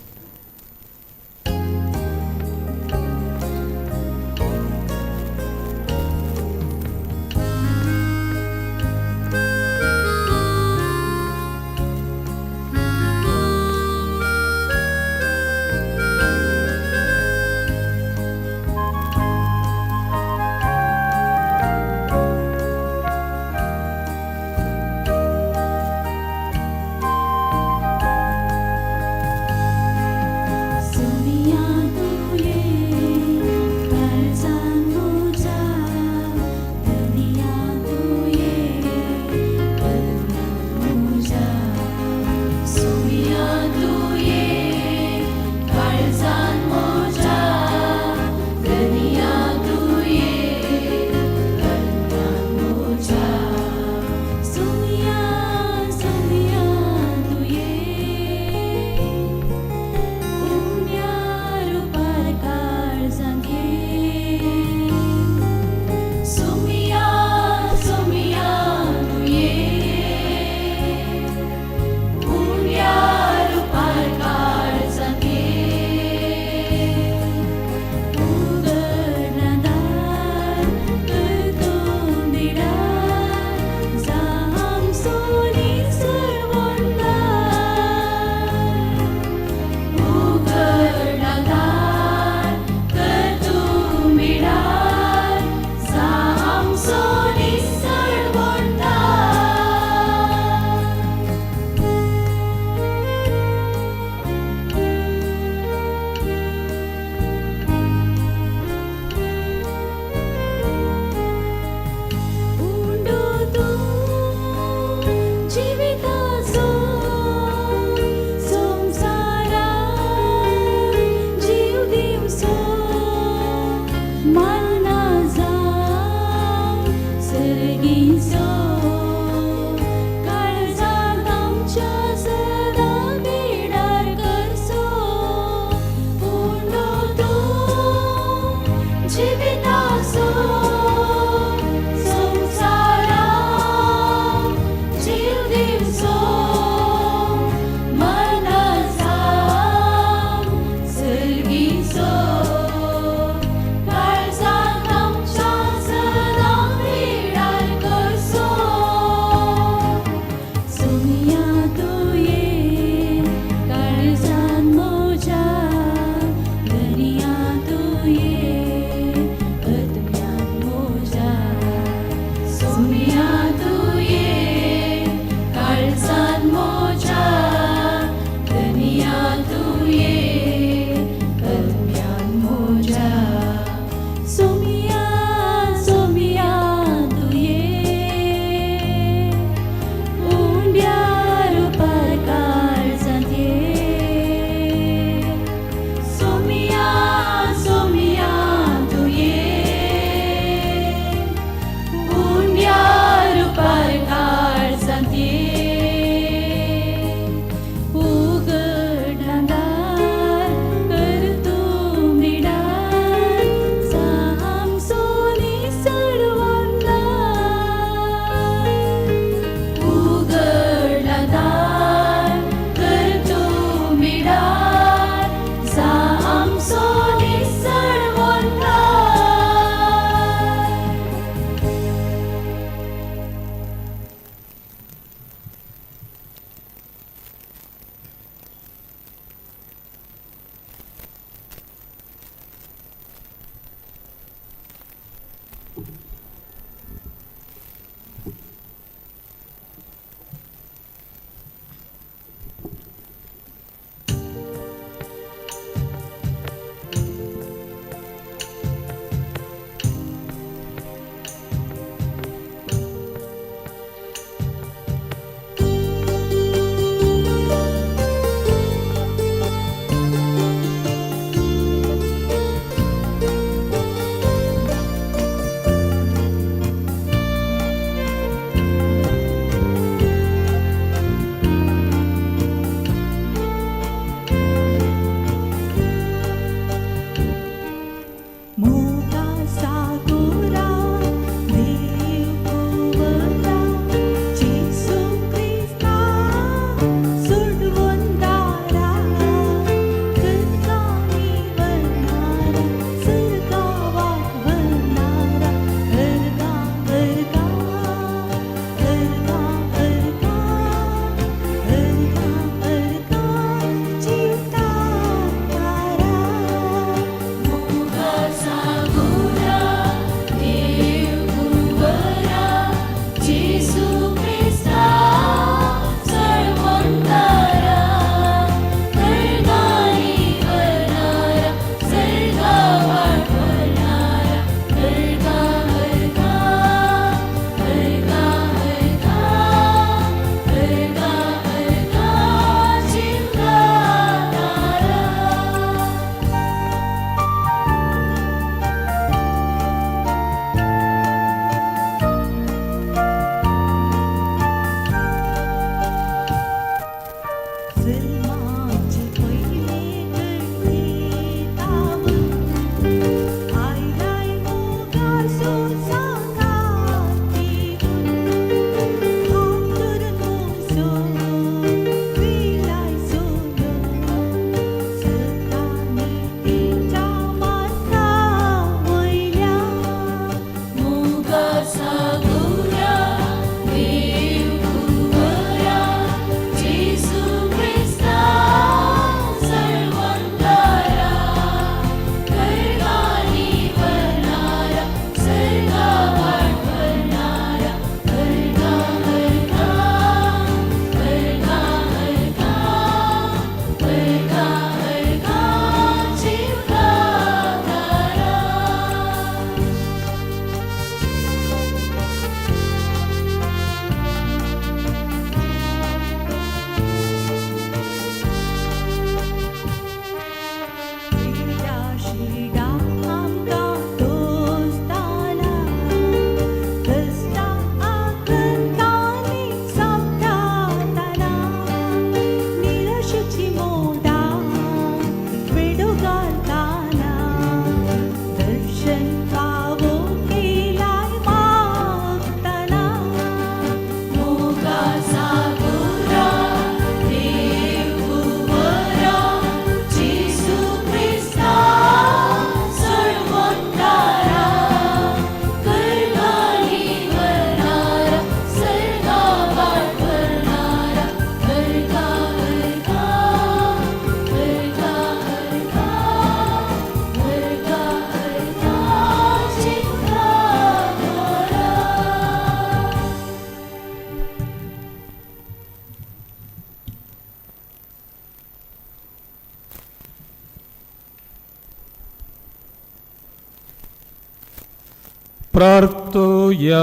Speaker 4: प्रार्थुया.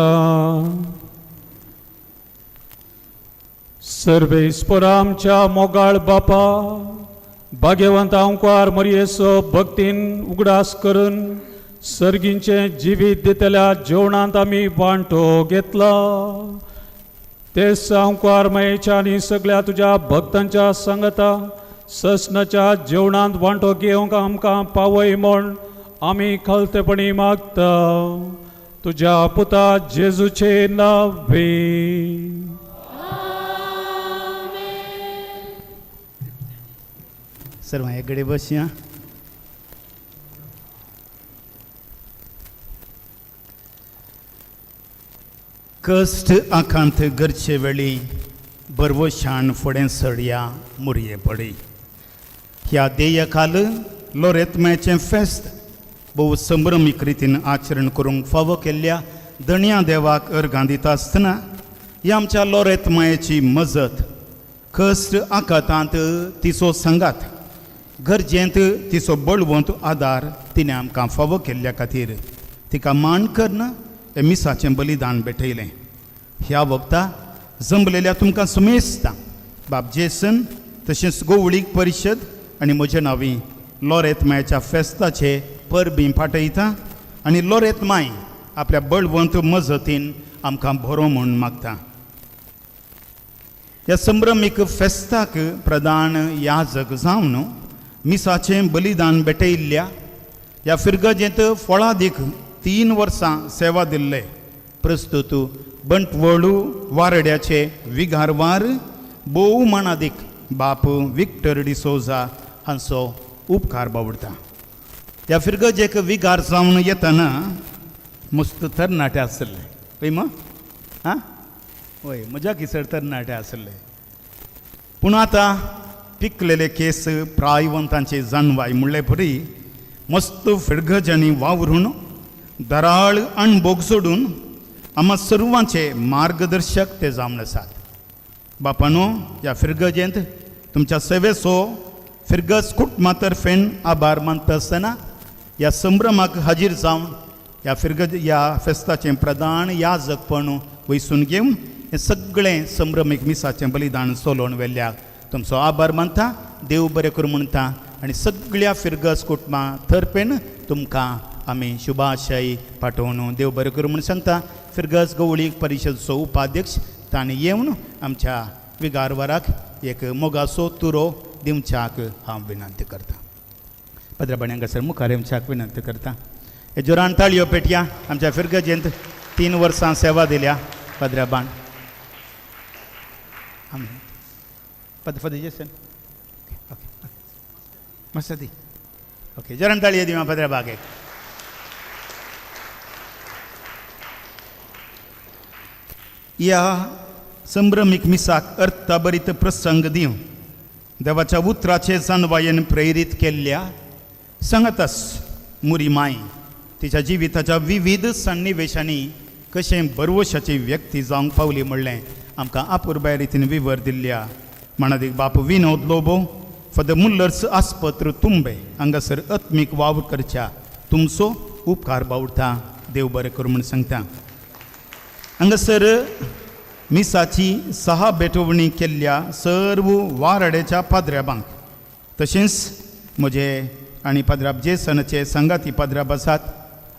Speaker 4: सर्वेस्पर आमच्या मोगाळ बापा, भाग्यवंत आंकवार मरयेचो भक्तीन उगडास करून सर्गींचें जिवीत दितल्या जेवणांत आमी वांटो घेतला. ते आंकवार मयेच्या आनी सगळ्या तुज्या भक्तांच्या सांगता ससनाच्या जेवणांत वांटो घेवंक आमकां पावय म्हूण आमी खलतेपणी मागता. तुज्या पुता जेजूचे नावे.
Speaker 1: सर्वां एक घडी बसया. कश्ट आकांत गरजे वेळी बरवशान फुडें सडया मुरये पडी. ह्या देयकाल लोरेतम्याचें फेस्त भोव संभ्रमीक रितीन आचरण करूंक फावो केल्ल्या धनया देवाक अर्गां दिता आसतना ह्या आमच्या लोरेतमायेची मजत कश्ट आकांतांत तिचो सांगात गरजेंत तिचो बळवंत आदार तिणें आमकां फावो केल्ल्या खातीर तिका मान करून हें मिसाचें बलिदान भेटयलें. ह्या वखदा जमलेल्या तुमकां सुमेस्ता बाब जेसन तशेंच गोवळीक परिशद आनी म्हज्या नांवी लोरेत मायच्या फेस्ताचे परबीं पाठयता आनी लोरेत माय आपल्या बळवंत मजतीन आमकां बरो म्हूण मागता. ह्या संभ्रमीक फेस्ताक प्रधान याजक जावन मिसाचें बलिदान भेटयल्ल्या ह्या फिरगजेंत फळादीक 3 वर्सां सेवा दिल्ले प्रस्तुत बंटवळू वारड्याचे विगारवार भोव मानादीक बाप विक्टर डिसोजा हांचो उपकार बावडटा. ह्या फिरगजेक विगार जावन येतना मस्त तरणाटे आसले पळय म आं वय म्हज्या किसर तरणाटे आसले पूण आतां पिकलेले केस प्रायवंतांचे जानवाय म्हणले परी मस्त फिरगजांनी वावरून दराळ अणभोग सोडून आमा सर्वांचे मार्गदर्शक ते जावन आसात. बापानो ह्या फिरगजेंत तुमच्या सेवेचो फिरगज कुटुंबा तर्फेन आभार मानता आसतना ह्या संभ्रमाक हाजीर जावन ह्या फिरगज ह्या फेस्ताचें प्रधान याजकपण वयसून घेवन हें सगळें संभ्रमीक मिसाचें बलिदान चलोवन व्हेल्ल्या तुमचो आभार मानता. देव बरें करूं म्हणटा आनी सगळ्या फिरगज कुटुंबा तर्फेन तुमकां आमी शुभाशय पाठोवन देव बरें करूं म्हूण सांगता. फिरगज गवळीक परिशदचो उपाध्यक्ष तांणी येवन आमच्या विगारवाराक एक मोगाचो तुरो दिवच्याक हांव विनंती करता. पद्रबाणी हांगासर मुखार येवच्याक विनंती करता. हे जोरान ताळयो पेटया आमच्या फिरगजेंत 3 वर्सां सेवा दिल्या पद्रबाण. आमी पद फद जेसन ओके मस्त दी ओके जोरान ताळयो दिवया पद्रबाग एक. ह्या संभ्रमीक मिसाक अर्थभरीत प्रसंग दिवं देवाच्या उतराचे जानवायेन प्रेरीत केल्ल्या सांगातास मुरी माय तिच्या जिविताच्या विविध सन्निवेशांनी कशें बरवशाची व्यक्ती जावंक पावली म्हणलें आमकां आपुरबाय रितीन विवर दिल्ल्या मानादीक बाप विनोद लोबो फादर मुल्लर्स आस्पत्र तुंबे हांगासर आत्मीक वावर करच्या तुमचो उपकार बावडटा. देव बरें करूं म्हूण सांगता. हांगासर मिसाची सहा भेटवणी केल्ल्या सर्व वारड्याच्या पाद्र्याबांक तशेंच म्हजे आनी पाद्राब जेसनाचे सांगाती पाद्राब आसात.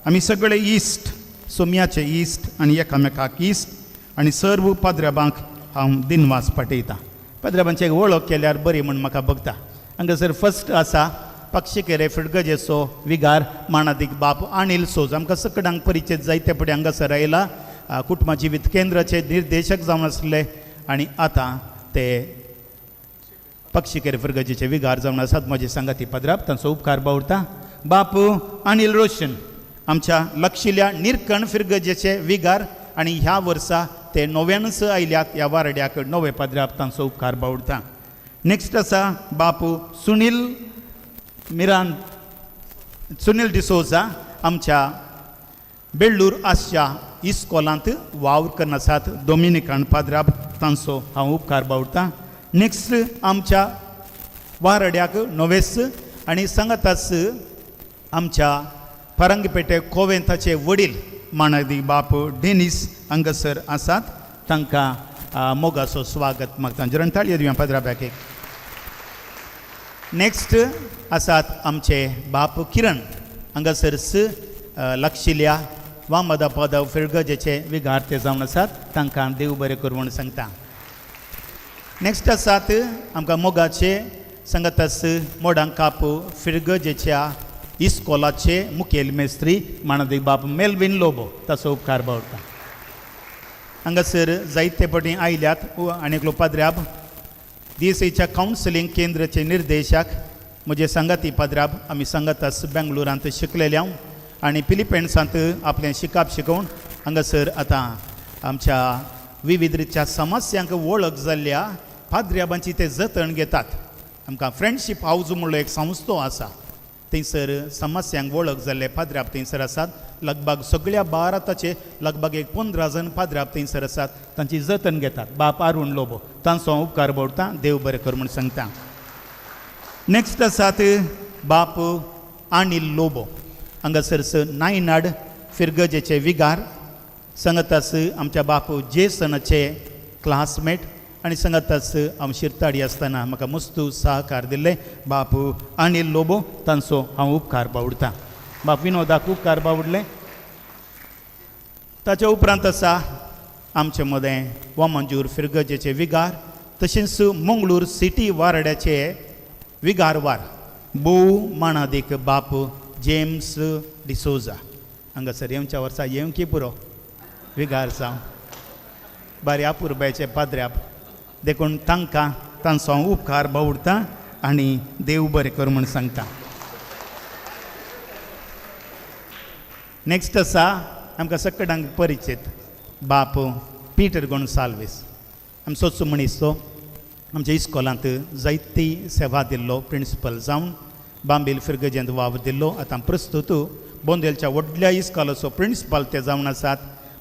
Speaker 1: आमी सगळे इश्ट सोम्याचे इश्ट आनी एकामेकाक इश्ट आनी सर्व पाद्र्याबांक हांव दिनवास पाठयतां. पाद्र्याबांची वळख केल्यार बरी म्हूण म्हाका बगता. हांगासर फर्स्ट आसा पक्षिकेरे फिडगजेचो विगार मानादीक बाप अनिल सोज आमकां सगळ्यांक परिचीत जायते फुडें हांगासर आयला. कुटुंबा जिवीत केंद्राचे निर्देशक जावन आसले आनी आतां ते पक्षिकेर फिरगजेचे विगार जावन आसात. म्हजे सांगाती पद्राब तांचो उपकार बावडटा. बाप अनिल रोशन आमच्या लक्षिल्या निरकण फिरगजेचे विगार आनी ह्या वर्सा ते नव्यानच आयल्यात ह्या वारड्याक नवे पाद्राब तांचो उपकार बावडटा. नेक्स्ट आसा बापू सुनील मिरान सुनील डिसोजा आमच्या बेळ्ळूर आसच्या इस्कोलांत वावर करून आसात दोमिनिकान पाद्राब तांचो हांव उपकार बावडटा. नेक्स्ट आमच्या वारड्याक नवेस आनी सांगाताच आमच्या फारंगपेटे कोवेंताचे वडील मानादी बाप डेनीस हांगासर आसात तांकां मोगाचो स्वागत मागता. जरण ताळयो दिवया पाद्राब्याक एक. नेक्स्ट आसात आमचे बाप किरण हांगासर लक्षिल्या वामदा पदव फिरगजेचे विगार ते जावन आसात तांकां देव बरें करूं म्हूण सांगता. नेक्स्ट आसात आमकां मोगाचे सांगातास मोडांक काप फिरगजेच्या इस्कोलाचे मुखेल मेस्त्री मानादीक बाप मेलवीन लोबो ताचो उपकार बावडटा. हांगासर जायते फावटी आयल्यात आनी एकलो पाद्र्याब दिसेच्या कावन्सिलींग केंद्राचे निर्देशक म्हजे सांगाती पाद्राब आमी सांगातास बेंगलोरांत शिकलेले हांव आनी फिलिपिन्सांत आपलें शिकाप शिकोवन हांगासर आतां आमच्या विविध रितच्या समस्यांक वळख जाल्ल्या पाद्र्याबांची ते जतन घेतात. आमकां फ्रेंडशीप हावज म्हणलो एक संस्थो आसा, थंयसर समस्यांक वळख जाल्ले पाद्र्याब थंयसर आसात. लगभग सगळ्या भारताचे लगभग एक 15 जण पाद्र्याब थंयसर आसात, तांची जतन घेतात. बाप अरुण लोबो तांचो हांव उपकार बोडटा, देव बरें कर म्हूण सांगता. नेक्स्ट आसात बाप अनिल लोबो, हांगासर नायनाड फिरगजेचे विगार, संगतास आमच्या बापू जेसनाचे क्लासमेट आनी संगतास हांव शिरताडी आसतना म्हाका मस्तू सहकार दिल्ले बापू अनिल लोबो तांचो हांव उपकार बावडटा. बाप विनोदाक उपकार बावडले. ताच्या उपरांत आसा आमचे मदें वामंजूर फिरगजेचे विगार, तशेंच मंगळूर सिटी वारड्याचे विगारवार भोव मानादीक बाप जेम्स डिसोजा. हांगासर येवच्या वर्सा येवंकी पुरो विगार जावं बारी आपुरबायचे पाद्र्याब, देखून तांकां तांचो हांव उपकार बावडटा आनी देव बरें कर म्हूण सांगता. नेक्स्ट आसा आमकां सगळ्यांक परिचीत बाप पीटर गोन्साल्वीस, आमचोच मनीस तो आमच्या इस्कोलांत जायती सेवा दिल्लो प्रिंसिपल जावन बांबील फिरगजेंत वावर दिल्लो. आतां प्रस्तुत बोंदेलच्या व्हडल्या इस्कोलाचो प्रिंसिपल ते जावन आसात.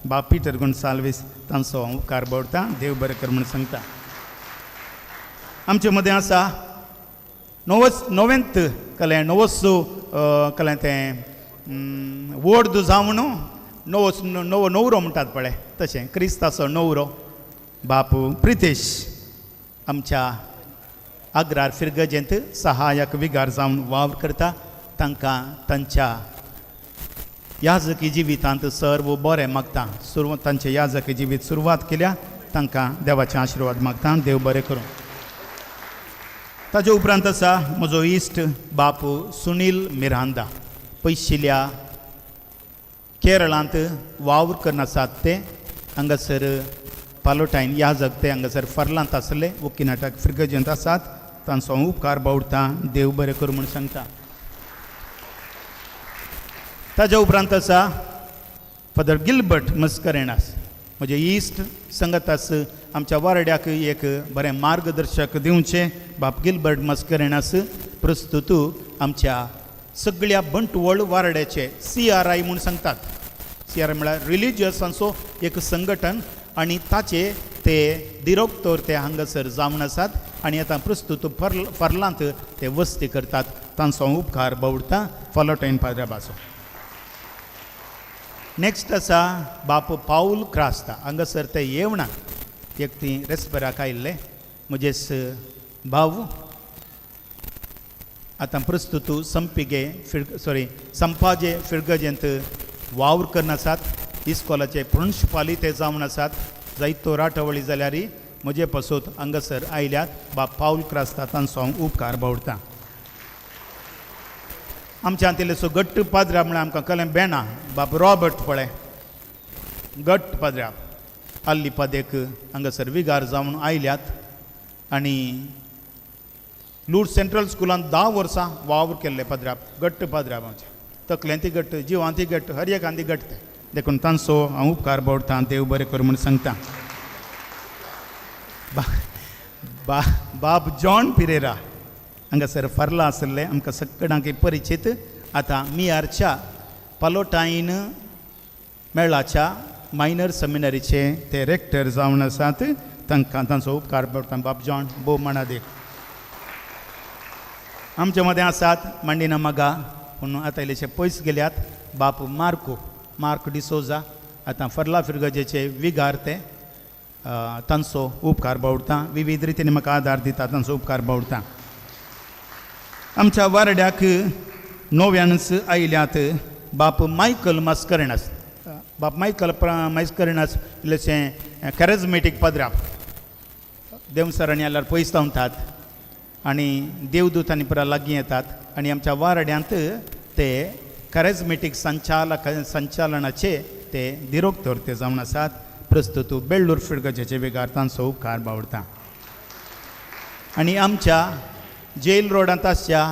Speaker 1: बाप पीटर गोन्साल्वीस तांचो हांव उपकार बावडटा, देव बरें कर म्हूण सांगता. आमचे मदें आसा नोवेंत कलें नवोत्सव कलें तें वोर्द जावन नवो नवरो म्हणटात पळय तशें क्रिस्ताचो नवरो बापू प्रितेश आमच्या आग्रार फिरगजेंत सहायक विगार जावन वावर करता. तांकां तांच्या याजकी जिवितांत सर्व बरें मागता. तांचे याजकी जिवीत सुरवात केल्या, तांकां देवाचे आशिर्वाद मागता, देव बरें करूं. ताजे उपरांत आसा म्हजो इश्ट बापू सुनील मिरांदा, पयशिल्या केरळांत वावर करून आसात ते. हांगासर पालोटायन याजक ते हांगासर फर्लांत आसले, वकिनाटक फिरगजेंत आसात. तांचो हांव उपकार बावडटा, देव बरें करूं म्हूण सांगता. ताज्या उपरांत आसा फादर गिलबर्ट मस्करेणास, म्हजे इश्ट संगतास आमच्या वारड्याक एक बरें मार्गदर्शक दिवचें बाप गिलबर्ट मस्करेणास. प्रस्तुत आमच्या सगळ्या बंटवळ वारड्याचे CRI म्हूण सांगतात. CRI म्हळ्यार रिलिजियसांचो एक संघटन आनी ताचे ते दिरोक्तोर ते हांगासर जावन आसात आनी आतां प्रस्तुत फर्लांत ते वस्ती करतात. तांचो हांव उपकार बावडटा, फॉलोटायन पाद्राबाचो. नेक्स्ट आसा बाप पावल क्रास्ता, हांगासर ते येवना एक ती रेस्पेराक आयिल्ले म्हजेच भाव. आतां प्रस्तुत संपिगे संपाजे फिरगजेंत वावर करून आसात. इस्कोलाचे प्रिंसिपालय ते जावन आसात. जायतो राटावळी जाल्यार म्हजे पासत हांगासर आयल्यात. बाप पावल क्रास्ता तांचो हांव उपकार बावडटा. आमच्या इल्लेसो घट्ट पाद्रा म्हळ्यार आमकां कलें बेना बाप रॉबर्ट पळय घट्ट पाद्रा आल्ली पादेक हांगासर विगार जावन आयल्यात आनी लूर सेंट्रल स्कुलांत 10 वर्सां वावर केल्ले पाद्राब, घट्ट पाद्राब आमचे तकलेंती घट्ट, जिवांती घट्ट, हर एकांती घट्ट ते. देखून तांचो हांव उपकार बावडटा, देव बरें कर म्हूण सांगता. बाब जॉन पिरेरा हांगासर फर्ला आसले, आमकां सगळ्यांक परिचीत. आतां मियारच्या पालोटायन मेळाच्या मायनर सेमिनरीचे ते रेक्टर जावन आसात. तांकां तांचो उपकार बावडटा बाब जॉन भोव मानादीक. आमचे मदें आसात मांडिना मागा, पूण आतां इल्लेशे पयस गेल्यात बाप मार्क डिसोजा, आतां फर्ला फिरगजेचे विगार ते. तांचो उपकार बावडटा, विविध रितीन म्हाका आदार दिता, तांचो उपकार बावडटा. आमच्या वारड्याक नव्यानच आयल्यात बाप मायकल मस्करेणास. बाप मायकल मस्करेणास इल्लेशें कॅरेजमेटीक पाद्राब, देवसरांनी आल्यार पयस धांवतात आनी देवदूतांनी पुरा लागीं येतात आनी आमच्या वारड्यांत ते कॅरेजमेटीक संचालनाचे ते दिरोक्तोर ते जावन आसात. प्रस्तुत बेळ्ळूर फिरगजेचे विगार तांचो उपकार बावडटा. आनी आमच्या जेल रोडांत आसच्या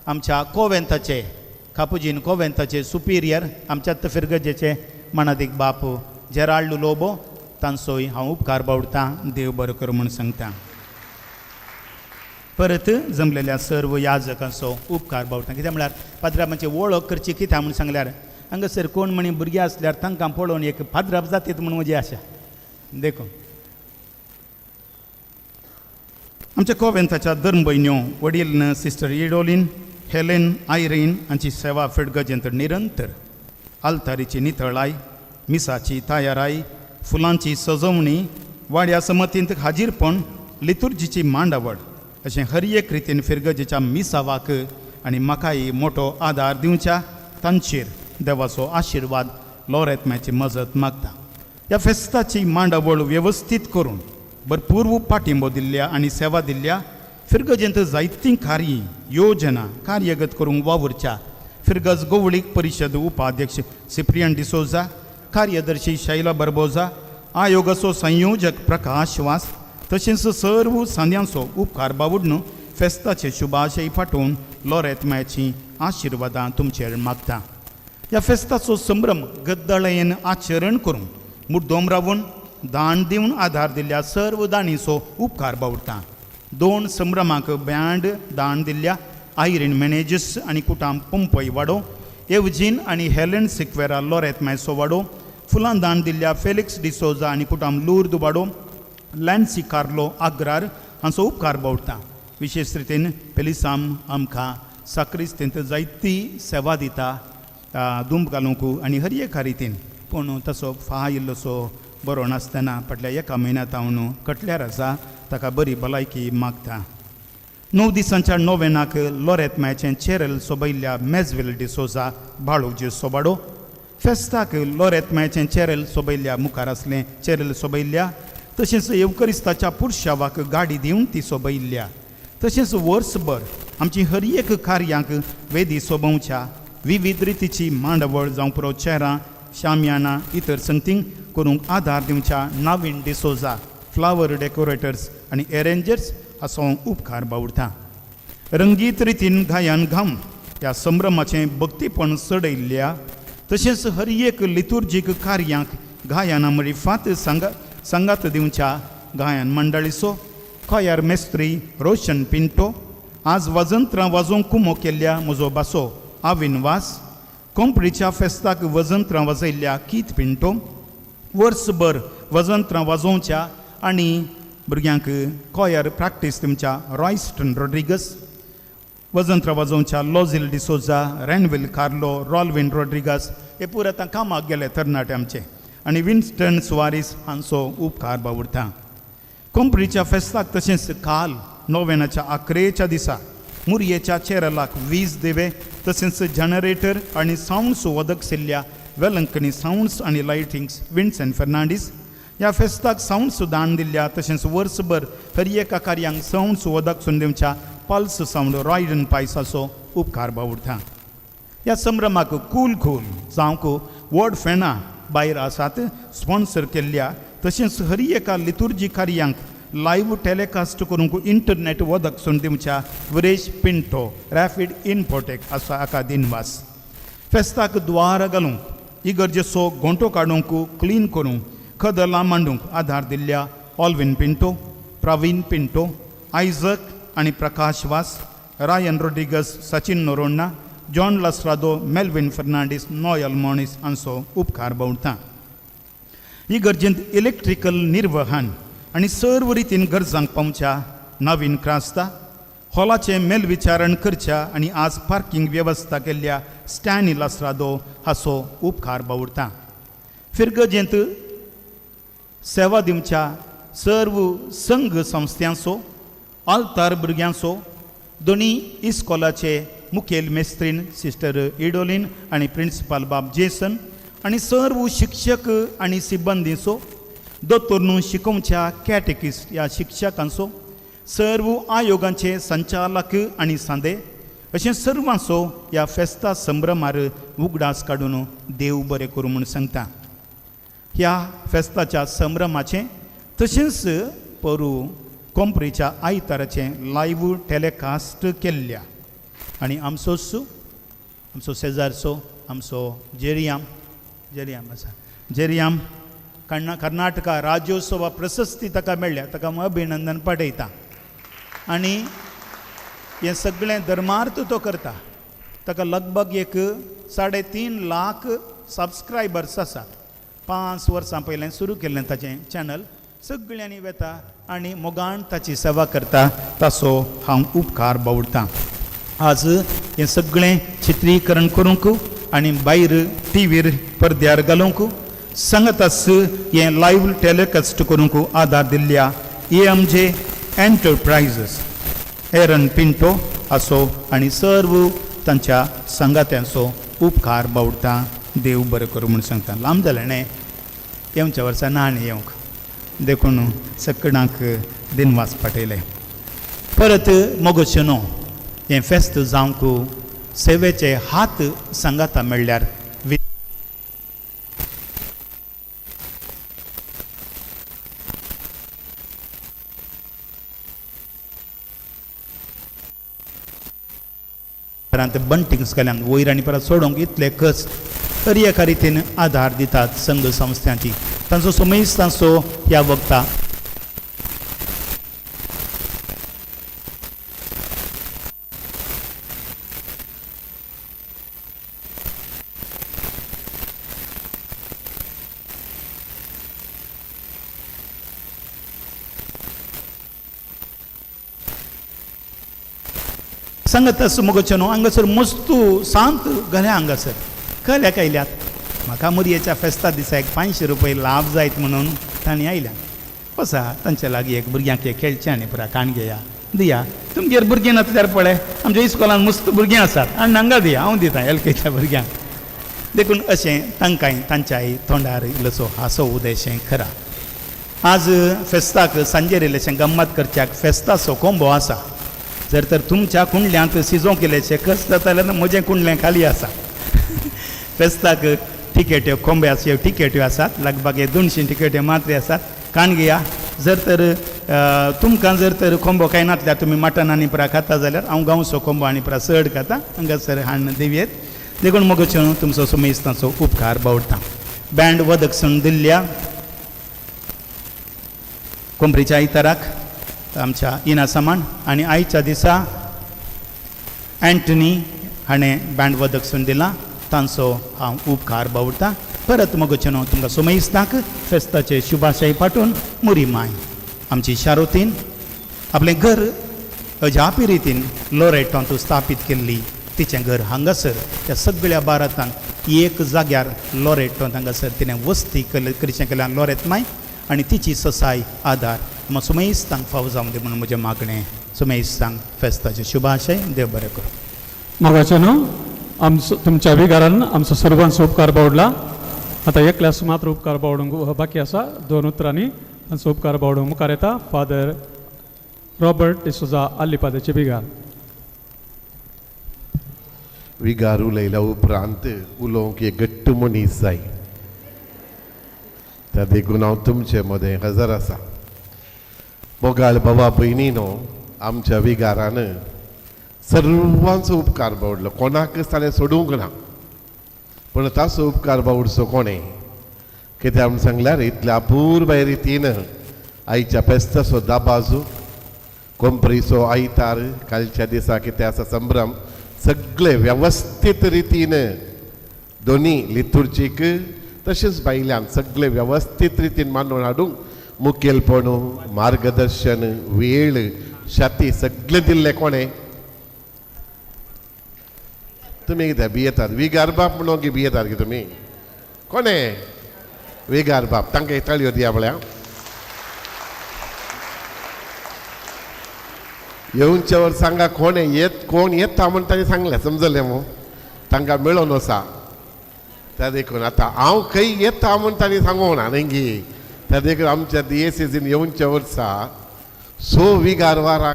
Speaker 1: आमच्या कोवेंताचे कापुजीन कोवेंताचे सुपिरियर आमच्या फिरगजेचे मानादीक बापू जेराल्ड लोबो तांचोय हांव उपकार बावडतां. देव बरो करूं म्हूण सांगता. परत जमलेल्या सर्व याजकांचो उपकार बावडटा. कित्याक म्हळ्यार पाद्राबांची वळख करची कित्याक म्हूण सांगल्यार हांगासर कोण म्हणी भुरगीं आसल्यार तांकां पळोवन एक पाद्राब जातीत म्हूण म्हजी आशा. देखून आमच्या कोवेंताच्या धर्मभयण्यो वडील सिस्टर इडोलीन, हेलेन, आयरीन हांची सेवा फिडगजेंत निरंतर आल्तारीची नितळाय, मिसाची तयाराय, फुलांची सजवणी, वाड्या समतींत हाजीरपण, लितुर्जीची मांडावळ अशें हर एक रितीन फिरगजेच्या मिसावाक आनी म्हाकाय मोटो आदार दिवच्या तांचेर देवाचो आशिर्वाद लोरेतम्याची मजत मागता. ह्या फेस्ताची मांडावळ वेवस्थीत करून भरपूर पाठिंबो दिल्ल्या आनी सेवा दिल्ल्या फिरगजेंत जायतीं कार्य योजना कार्यगत करूंक वावुरच्या फिरगज गोवळीक परिशद उपाध्यक्ष सिप्रियन डिसोजा, कार्यदर्शी शैला बर्बोजा, आयोगाचो संयोजक प्रकाश वास तशेंच सर्व सांद्यांचो उपकार बावडून फेस्ताचे शुभाशय पाठोवन लोरेतम्याची आशिर्वादां तुमचेर मागता. ह्या फेस्ताचो संभ्रम गद्दळेन आचरण करून मुद्दोम रावून दान दिवन आदार दिल्ल्या सर्व दाणीचो उपकार बावडटा. दोन संभ्रमाक बँड दान दिल्ल्या आयरीन मॅनेजस आनी कुटाम पंपय वाडो, एवजीन आनी हेलन सिक्वेरा लोरेत मायसो वाडो, फुलां दान दिल्ल्या फेलिक्स डिसोजा आनी कुटाम लूर्द वाडो, लॅन्सी कार्लो आग्रार हांचो उपकार बावडटा. विशेश रितीन पेलिसाम आमकां साक्रिस्तेंत जायती सेवा दिता दुंब घालूंक आनी हर एका रितीन, पूण तसो फा इल्लोसो बरो नासतना फाटल्या एका म्हयन्या हांव कटल्यार आसा. ताका बरी भलायकी मागता. 9 दिसांच्या नोवेनाक लोरेत मायचें चेरल सोबयल्ल्या मेजवेल डिसोजा बाळूजी सोबाडो, फेस्ताक लोरेत मायचें चेरल सोबयल्ल्या मुखार आसलें चेरल सोबयल्ल्या, तशेंच येवकरिस्ताच्या पुरशावाक गाडी दिवन ती सोबयल्ल्या, तशेंच वर्सभर आमची हर एक कार्यांक वेदी सोबोवच्या विविध रितीची मांडवळ जावं पुरो चेरां शामियाना इतर संगतींक करूंक आदार दिवच्या नावीन डिसोजा, फ्लावर डेकोरेटर्स आनी एरेंजर्स हाचो उपकार बावडटा. रंगीत रितीन गायन घाम ह्या संभ्रमाचें भक्तीपण चडयल्ल्या तशेंच हर एक लितुर्जीक कार्यांक गायना मरिफात सांगात दिवच्या गायन मंडळीचो कॉयर मेस्त्री रोशन पिंटो, आज वजंत्रां वाजोवंक कुमो केल्ल्या म्हजो बासो आविन वास, कोंपरीच्या फेस्ताक वजंत्रां वाजयल्ल्या कीत पिंटो, वर्सभर वजंत्रां वाजोवच्या आनी भुरग्यांक कॉयर प्रॅक्टीस दिवच्या रॉयस्टन रॉड्रिगस, वजंत्रां वाजोवच्या लॉझील डिसोजा, रेनवील कार्लो, रॉलवीन रॉड्रिगस हे पुराय आतां कामाक गेले तरणाटे आमचे आनी विन्स्टन सुवारीस हांचो उपकार बावुरता. कोंपरीच्या फेस्ताक तशेंच काल नोवेनाच्या आखरेच्या दिसा मुरयेच्या चेरलाक वीज दिवे तशेंच जनरेटर आनी सावंड्स वदक सिल्ल्या वेलंकनी सावंड्स आनी लायटिंग्स विन्सन फर्नांडीस ह्या फेस्ताक सावंड्स दान दिल्ल्या तशेंच वर्सभर हर एका कार्यांक सावंड्स वदक सून दिवच्या पल्स सावंड रॉयडन पायसाचो उपकार बावुरता. ह्या संभ्रमाक कूल कूल जावंक व्हड फेणां भायर आसात स्पॉन्सर केल्ल्या तशेंच हर एका लितुर्जी कार्यांक लायव्ह टेलिकास्ट करूंक इंटरनेट वदक सून दिवच्या विरेश पिंटो रॅफीड इनफोटेक आसा हाका दिनवास. फेस्ताक द्वार घालूंक इगर्जेचो गोंटो काडूंक क्लीन करूंक खदलां मांडूंक आदार दिल्ल्या ऑल्विन पिंटो, प्रवीण पिंटो, आयझक आनी Prakash Vaz, Ryan Rodrigues, Sachin Noronha, John Lasrado, Melvin Fernandes, Noel Moniz हांचो उपकार बावडटा. इगर्जेंत इलेक्ट्रिकल निर्वहन आनी सर्व रितीन गरजांक पावच्या नवीन क्रास्ता हॉलाचें मेलविचारण करच्या आनी आज पार्किंग वेवस्था केल्ल्या स्टॅनी लासरादो हाचो उपकार बावुरता. फिरगजेंत सेवा दिवच्या सर्व संघ संस्थांचो आल्तार भुरग्यांचो दोनी इस्कॉलाचे मुखेल मेस्त्रीन सिस्टर इडोलीन आनी प्रिंसिपाल बाब जेसन आनी सर्व शिक्षक आनी सिब्बंदीचो दोतोर शिकोवच्या कॅटेकिस्ट ह्या शिक्षकांचो सर्व आयोगांचे संचालक आनी सांदे अशें सर्वांचो ह्या फेस्ता संभ्रमार उगडास काडून देव बरें करूं म्हूण सांगता. ह्या फेस्ताच्या संभ्रमाचें तशेंच पोरू कोंपरीच्या आयताराचें लायव्ह टेलिकास्ट केल्ल्या आनी आमचोच आमचो शेजारचो आमचो जेरियाम जेरियाम आसा जेरियाम कर्नाटका राज्योत्सवा प्रशस्ती ताका मेळ्ळ्या, ताका हांव अभिनंदन पाठयता. आनी हें सगळें धर्मार्थ तो करता. ताका लगभग एक 3.5 लाख सबस्क्रायबर्स आसात. 5 वर्सां पयलें सुरू केल्लें ताचें चॅनल, सगळ्यांनी वेता आनी मोगान ताची सेवा करता, ताचो हांव उपकार बावडटां. आज हें सगळें चित्रीकरण करूंक आनी भायर टीव्हीर पडद्यार घालूंक सांगताच हें लायव्ह टेलिकास्ट करूंक आदार दिल्ल्या AMJ enterprises Aaron Pinto असो आनी सर्व तांच्या सांगात्यांचो उपकार बावडटा. देव बरें करूं म्हूण सांगता. लांब जालें न्ही, येवच्या वर्सा ना आनी येवंक, देखून सगळ्यांक दिनवास पाठयले. परत मोगोचें न्हू हें फेस्त जावंक सेवेचे हात सांगाता मेळ्ळ्यार बंटिंग्स केल्यान वयर आनी परत सोडूंक इतले कस तरी एका रितीन आदार दितात संघ संस्थांची. तांचो समेस्त तांचो ह्या वखदा सांगत मोगोचें न्हू हांगासर मस्तू शांत घल्या हांगासर कल्याक आयल्यात. म्हाका मुरयेच्या फेस्ता दिसा एक 500 रुपये लाभ जायत म्हणून तांणी आयल्या. वसा तांच्या लागीं एक भुरग्यांक एक खेळचें आनी पुरा काण घेया दिया. तुमगेर भुरगीं नासल्यार पळय आमच्या इस्कोलान मस्त भुरगीं आसात आनी हांगा दिया, हांव दितां एल केच्या भुरग्यांक. देखून अशें तांकांय तांच्याय तोंडार इल्लोसो हांसो उदयशें खरा. आज फेस्ताक सांजेर इल्लेशें गम्मत करच्याक फेस्ताचो कोंबो आसा. जर तर तुमच्या कुंडल्यांत सिजोवंक केल्याचे कस जाता जाल्यार म्हजें कुंडलें खाली आसा. फेस्ताक टिकेट्यो कोंब्याच्यो टिकेट्यो आसात, लगभग 200 टिकेट्यो मात्र आसात. काण घेया. जर तर तुमकां जर तर कोंबो कांय नासल्यार तुमी मटन आनी पुरा खाता जाल्यार हांव गांवचो कोंबो आनी पुरा चड खाता हांगासर हाडून दिवयेत. देखून मोगोचें तुमचो समेस्तांचो उपकार बावडटा. बँड वदक सून दिल्ल्या कोंबरीच्या आयताराक आमच्या इना सामान आनी आयच्या दिसा अँटनी हाणें बँड वदक सून दिलां, तांचो हांव उपकार बावडटा. परत मोगोचें न्हू तुमकां सोमेस्तांक फेस्ताचे शुभाशय पाठोवन मुरी माय आमची शारोतीन आपलें घर अजापी रितीन लोरेटोंत स्थापीत केल्ली तिचें घर हांगासर त्या सगळ्या भारतांत एक जाग्यार लोरेटोंत हांगासर तिणें वस्ती करचें केल्यान लोरेत माय आनी तिची ससाय आदार आमकां सुमेस्तांक फावो जावं दी म्हणून म्हजें मागणें. सुमेस्तांक फेस्ताचें शुभाशय. देव बरें करूं.
Speaker 4: मोगाचें न्हू आमचो तुमच्या विगारान आमचो सर्वांचो उपकार बावडला. आतां एकल्यास मात्र उपकार बावडूंक बाकी आसा. 2 उतरांनी तांचो उपकार बावडूंक मुखार येता फादर रॉबर्ट डिसोजा आल्लीपादेचे विगार.
Speaker 21: विगार उलयल्या उपरांत उलोवंक एक घट्ट मनीस जाय, त्या देखून हांव तुमचे मदें हजर आसा. मोगाळ बाबा भयणी न्हू आमच्या विगारान सर्वांचो उपकार बावडलो, कोणाकच ताणें सोडूंक ना. पूण ताचो उपकार बावडचो कोणें कित्याक म्हूण सांगल्यार इतल्या अपूर्व रितीन आयच्या फेस्ताचो दाबाजू कोंपरीचो आयतार कालच्या दिसा कितें आसा संभ्रम सगळे वेवस्थीत रितीन दोनी लितुर्जीक तशेंच बायल्यान सगळे वेवस्थीत रितीन मानून हाडूंक मुखेलपण मार्गदर्शन वेळ शाती सगळें दिल्लें कोणें. तुमी कितें भियेतात विगार बाप म्हणून की भियेतात की तुमी कोणें विगार बाप तांकां ताळयो दिया पळया. येवच्या वर सांगा कोणें येत कोण येता म्हूण ताणें सांगलें समजलें मू तांकां मेळोन वसा. त्या देखून आतां हांव खंय येता म्हूण तांणी सांगूंक ना न्ही गी. त्या देखून आमच्या दियेसीन येवच्या वर्सा 6 विगार वारां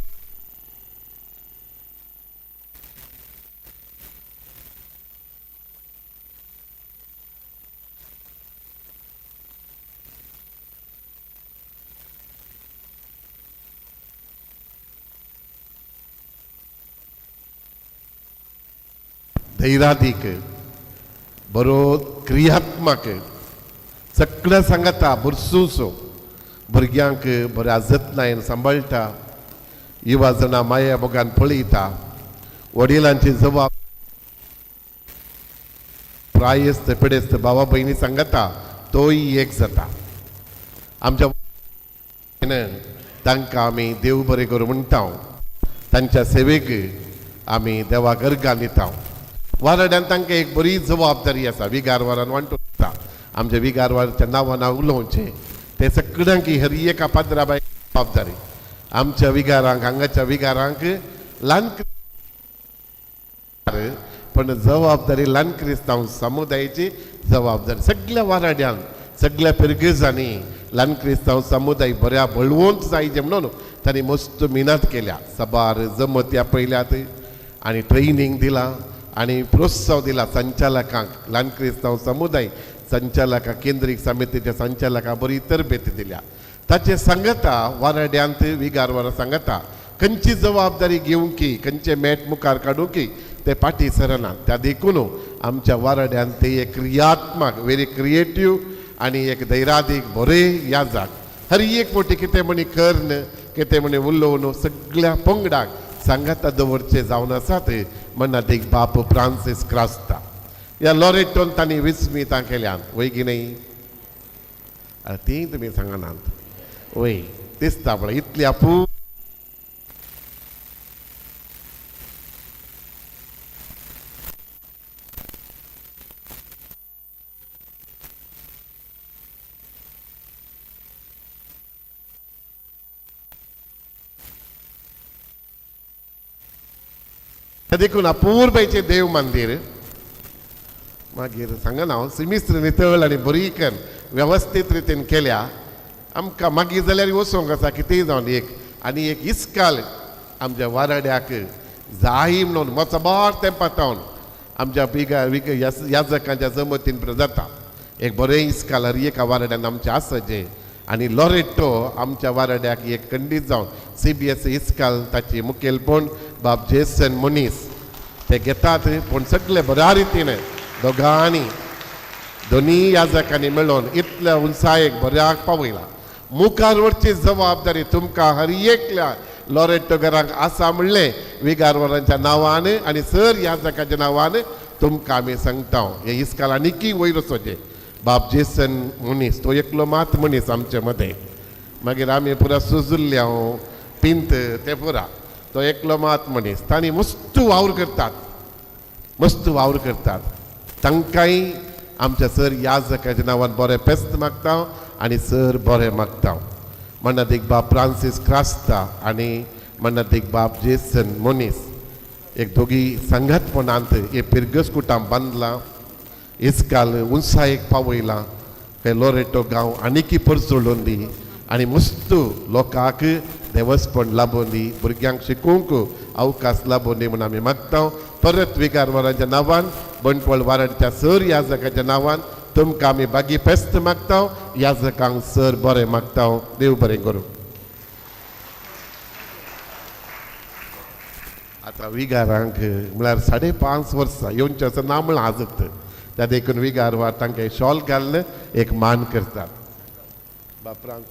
Speaker 21: धैरादीक बरो क्रियात्मक सगळ्या सांगाता बुरसूसो भुरग्यांक बऱ्या जतनायेन सांबाळटा, युवा जाणां माया मोगान पळयता, वडिलांची जबाब प्रायस्त पिडेस्त भावा भयणी सांगता तोय एक जाता. आमच्या तांकां आमी देव बरें करूं म्हणटा, तांच्या सेवेक आमी देवाक अर्गां दिता. वारड्यान तांकां एक बरी जबाबदारी आसा, विगार वारान वांटून दिता. आमच्या विगार वाराच्या नांवान उलोवचें ते सगळ्यांक हर एका पाद्रा बाय जबाबदारी. आमच्या विगारांक हांगाच्या विगारांक ल्हान पण जबाबदारी ल्हान क्रिस्तांव समुदायाची जबाबदारी सगळ्या वाराड्यांक सगळ्या पिरगजांनी ल्हान क्रिस्तांव समुदाय बऱ्या बळवंत जायचे म्हणून तांणी मस्त मिनात केल्या. सबार जमती आपयल्यात आनी ट्रेनींग दिलां आनी प्रोत्साहन दिला संचालकांक. ल्हान क्रिस्तांव समुदाय संचालकां केंद्रीय समितीच्या संचालकां बरी तरबेती दिल्या. ताचे सांगता वाराड्यांत विगार वारा सांगता खंयची जबाबदारी घेवंकी खंयचे मॅट मुखार काडूंकी ते फाटीं सरना. त्या देखून आमच्या वाराड्यांत ते एक क्रियात्मक वेरी क्रिएटीव आनी एक धैरादीक बरें याजाक हर एक मोटी कितें म्हणी कर्ण कितें म्हणी उलोवन सगळ्या पंगडाक सांगाता दवरचे जावन आसात. म्हणटा बाप फ्रांसीस क्रास्ता ह्या लॉरेटोन तांणी विस्मितां केल्यात वय की न्हय? तीं तुमी सांगनात वय दिसता पळय इतली आपूं देखून अपूर्बायचें देव मंदीर मागीर सांगना हांव सिमिस्त्र नितळ आनी बरी कर वेवस्थीत रितीन केल्या. आमकां मागीर जाल्यार वचोंक आसा कितेंय जावन एक आनी एक इस्काल आमच्या वाराड्याक जाय म्हणून मोचबार तेंपा जावन आमच्या बिगा विग याजकांच्या जमतीन जाता एक बरें इस्काल हर एका वाराड्यान आमचें आसा जें. आनी लॉरेटो आमच्या वाराड्याक एक खंडीत जावन CBS इस्काल ताची मुखेलपण बाब जेसन मनीस ते घेतात. पूण सगळे बऱ्या रितीन दोगांनी दोनी याजकांनी मेळोवन इतल्या उंचायेक बऱ्याक पावयला. मुखार वरची जबाबदारी तुमकां हर एकल्या लॉरेटो घरांक आसा म्हणलें विगार वरांच्या नांवान आनी सर याजकाच्या नांवान तुमकां आमी सांगता. हे इस्काल आनीकय वयर वचोचें. बाब जेसन मनीस तो एकलो मात मनीस आमचे मदें. मागीर आमी पुरा सुजुल्ले हांव पिंत ते पुरा तो एकलो मात मनीस. तांणी मस्त वावर करतात, मस्त वावर करतात. तांकांय आमच्या सर याजकाच्या नांवान बरें पेस्त मागता आनी सर बरें मागता. मनादीक बाब फ्रांसीस क्रास्ता आनी मनादीक बाब जेसन मनीस एक दोगी सांगातपणांत हे पिरगसकुटां बांदलां, इस्काल उंचायेक पावयलां. हे लोरेटो गांव आनीकी परचोडून दी आनी मस्त लोकांक देवस्पण लाबोवन दी, भुरग्यांक शिकोवंक अवकाश लाबोवन दी म्हूण आमी मागता. परत विगार वरांच्या नांवान बंटवळ वारांच्या सर याजकाच्या नांवान तुमकां आमी बागी फेस्त मागता, याजकांक सर बरें मागता. देव बरें करूं. आतां विगारांक म्हळ्यार 5.5 वर्सां येवचें आसा ना म्हळां आजत त्या देखून विगार वार तांकां शॉल घालून एक मान करतात. बापरांक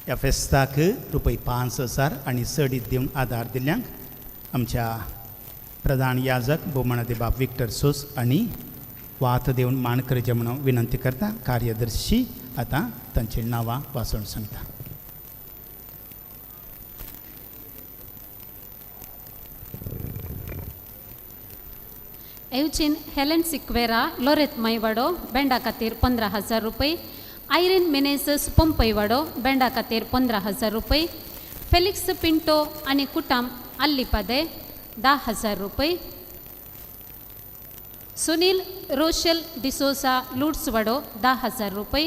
Speaker 1: ह्या फेस्ताक रुपय 5,000 आनी चडीत दिवन आदार दिल्ल्यांक आमच्या प्रधान याजक भोवमानादे बाब विक्टर सोस आनी वात दिवन मान करचें म्हणून विनंती करता. कार्यदर्शी आतां तांची नांवां वाचून सांगता.
Speaker 2: एवचीन हेलन सिक्वेरा लोरेत मैवाडो बँडा खातीर 15,000 रुपये, आयरीन मेनेजस पंपयवाडो बँडा खातीर 15,000 रुपये, फेलिक्स पिंटो आनी कुटाम आल्लीपादे 10,000 रुपये, सुनील रोशल डिसोजा लुड्सवाडो 10,000 रुपये,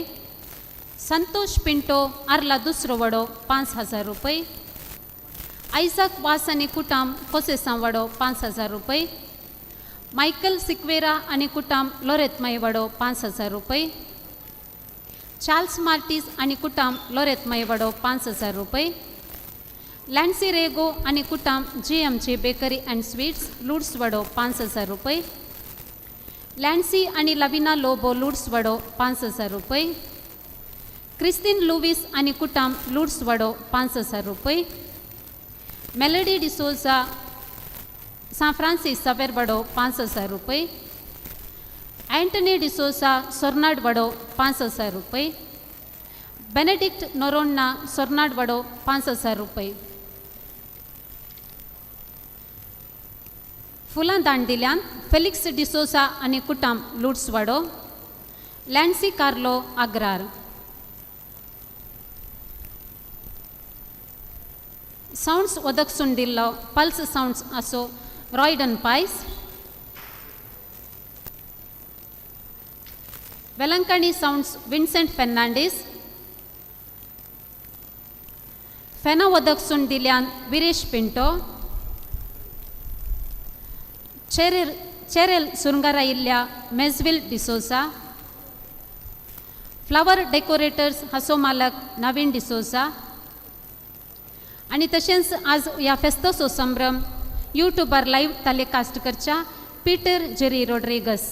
Speaker 2: संतोष पिंटो आर्ला दुसरो वडो 5,000 रुपये, आयझाक वास आनी कुटाम कोसेसांवाडो 5,000 रुपये, मायकल सिक्वेरा आनी कुटाम लोरेतमाई वडो 5,000 रुपये, चार्ल्स मार्टीस आनी कुटाम लोरेत मायवाडो 5,000 रुपये, लॅन्सी रेगो आनी कुटाम GMG bakery and sweets लुड्सवाडो 5,000 रुपये, लॅन्सी आनी लविना लोबो लुड्सवाडो 5,000 रुपये, क्रिस्तीन लुवीस आनी कुटाम लुड्सवाडो 5,000 रुपये, मेलडी डिसोजा सांत फ्रांसीस सावेरवाडो 5,000 रुपये, अँटनी डिसोजा सोर्नाडवाडो 5,000 रुपये, बेनेडिक्ट नोरोन्ना सोर्नाडवाडो 5,000 रुपये. फुलां दान दिल्यान फेलिक्स डिसोजा आनी कुटाम लुड्सवाडो, लॅन्सी कार्लो आग्रार. सावंड्स वदकसून दिल्लो पल्स सावंड्स असो रॉयडन पायस, वेलंकणी सावंड्स विन्सेंट फेर्नांडीस, फेना वदकसून दिल्यान विरेश पिंटो, चेरेल सुरंगारा इल्ल्या मेजविल डिसोजा, फ्लावर डेकोरेटर्स हासो मालक नवीन डिसोजा आनी तशेंच आज ह्या फेस्ताचो संभ्रम यूट्यूबार लायव्ह टेलिकास्ट करच्या पीटर जेरी रोड्रिगस.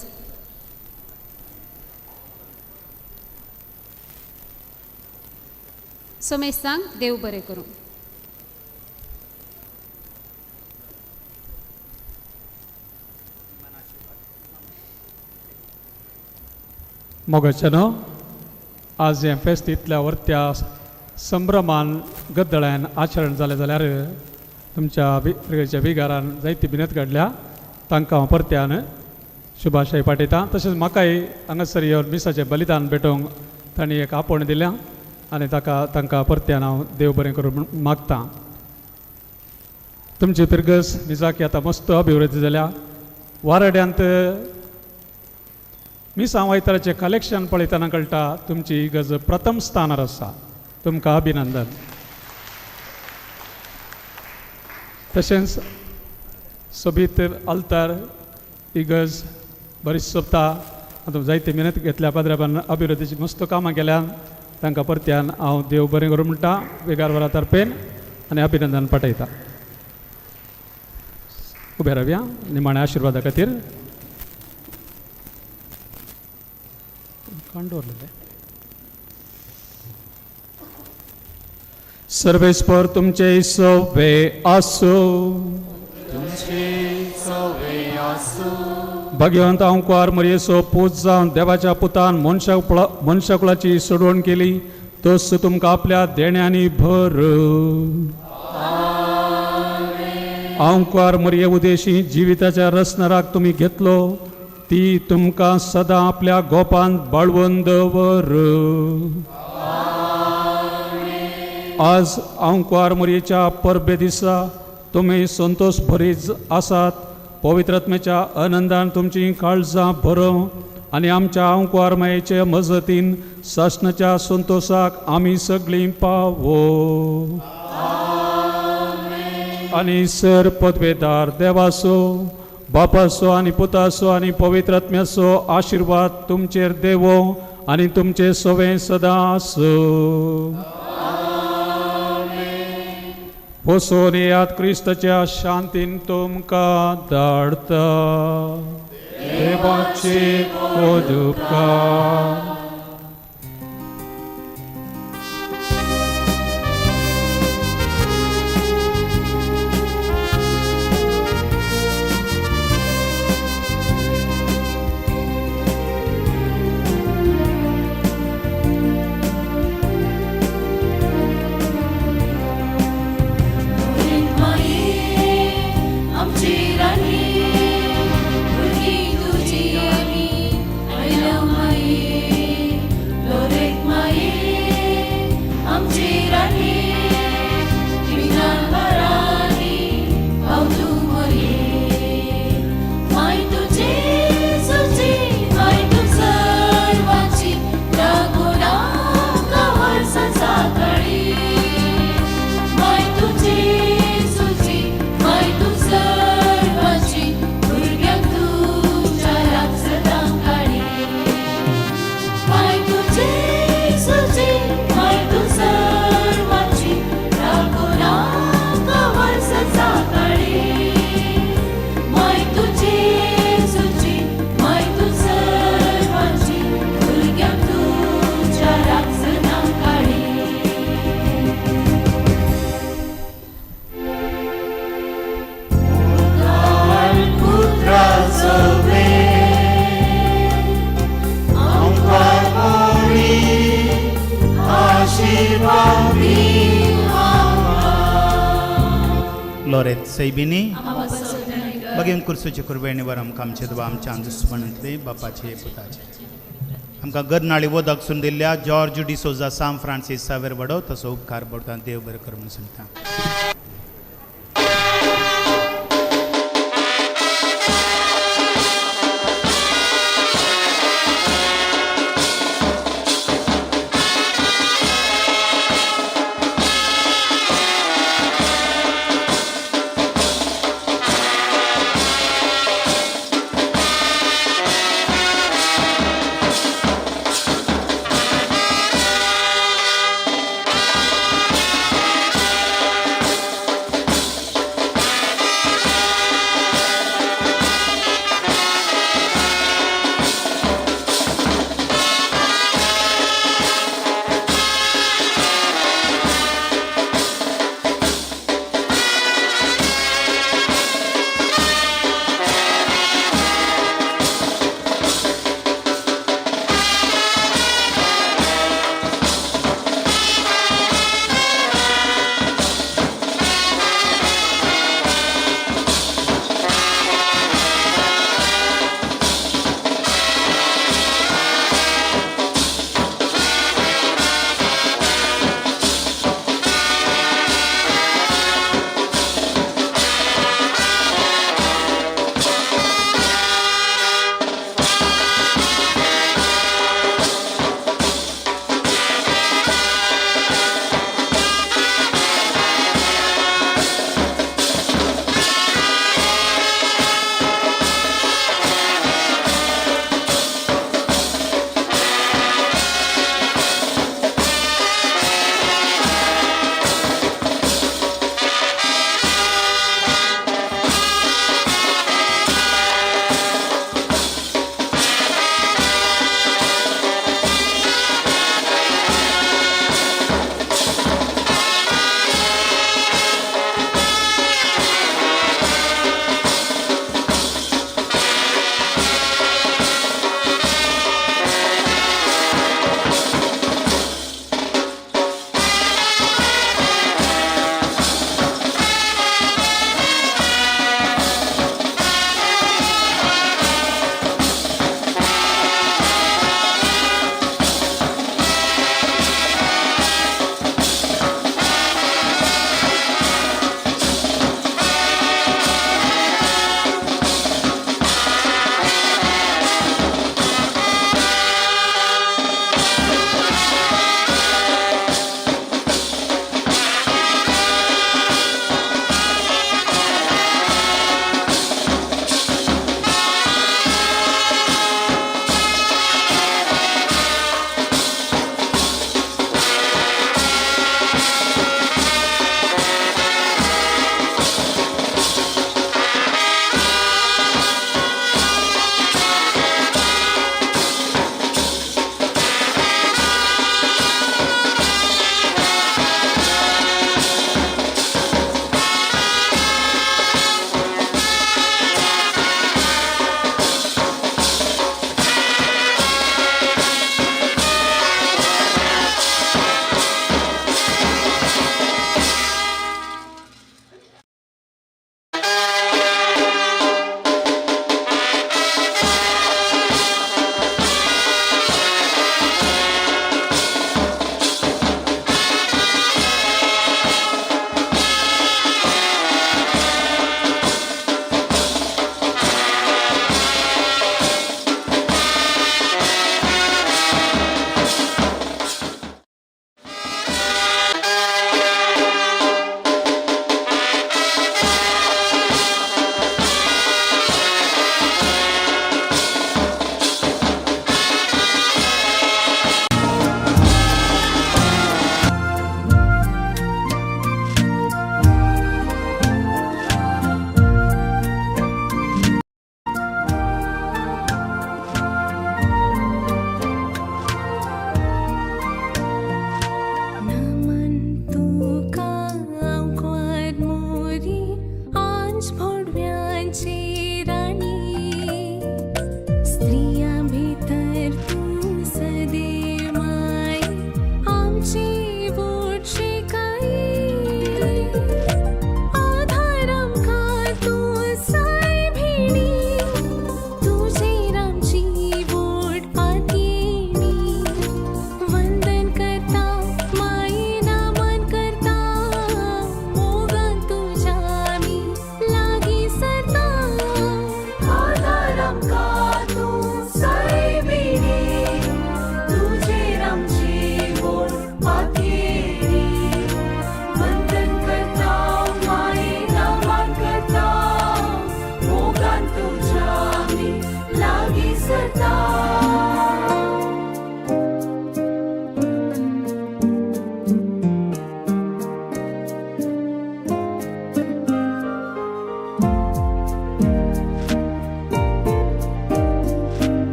Speaker 2: सोमेसांक देव बरें करूं.
Speaker 4: मोगाचें न्हू आज हें फेस्त इतल्या वर्त्या संभ्रमान गद्दळ्यान आचरण जालें जाल्यार तुमच्या फिर्गजेच्या विगारान जायती भिनत काडल्या, तांकां हांव परत्यान शुभाशय पाठयता. तशेंच म्हाकाय हांगासर येवन मिसाचें बलिदान भेटोवंक तांणी एक आपोवणें दिल्या आनी ताका तांकां परत्यान हांव देव बरें करूं म्हूण मागता. तुमची फिर्गज निजाकी आतां मस्त अभिवृद्धी जाल्या. वारड्यांत मिसां वयताराचें कलेक्शन पळयतना कळटा तुमची इगर्ज प्रथम स्थानार आसा. तुमकां अभिनंदन. तशेंच सोबीत अल्तार इगर्ज बरी सोबता. आतां जायते मेहनत घेतल्या पाद्राबान अभिवृद्धीची मस्त कामां केल्या, तांकां परत्यान हांव देव बरें करूं म्हणटा विगार तर्फेन आनी अभिनंदन पाठयता. उबे रावया निमाण्या आशिर्वादा खातीर. कोण दवरलेलें? सर्वेस्पर तुमचे सवे आसूं, भाग्यवंत अंकुर मरयेचो पूत जावन देवाच्या पुतान मनशाकुळाची सोडवण केली, तोच तुमकां आपल्या देण्यांनी भर. अंकुर मरये उदेशी जिविताच्या रसनराक तुमी घेतलो, ती तुमकां सदां आपल्या गोपान बाळवून दवर. आज अंकुर मरयेच्या परबे दिसा तुमी संतोष भरीत आसात. पवित्र आत्म्याच्या आनंदान तुमची काळजां भरोवं आनी आमच्या अंकुर मायेचे मजतीन सासणाच्या संतोषाक आमी सगळीं पावो. आनी सर पदवेदार देवाचो, बापाचो आनी पुताचो आनी पवित्र आत्म्याचो आशिर्वाद तुमचेर देवो आनी तुमचे सवें सदां आसूं. वचून येयात, क्रिस्ताच्या शांतीन तुमकां धाडटा. देवाचे उपकार.
Speaker 3: आमची राणी, भुरगीं तुजी आमी, आयल्या माये.
Speaker 1: लोरेत सैबिनी बगेन कुर्सूचे कुरबेणी वर आमकां आमचे देवा आमच्या दुस्मणांतले बापाचे पुताचे आमकां गरनाळी वोदक सून दिल्ल्या जॉर्ज डिसोजा साम फ्रांसीस सावेर वडो तसो उपकार बडता देव बरें कर म्हूण सांगता.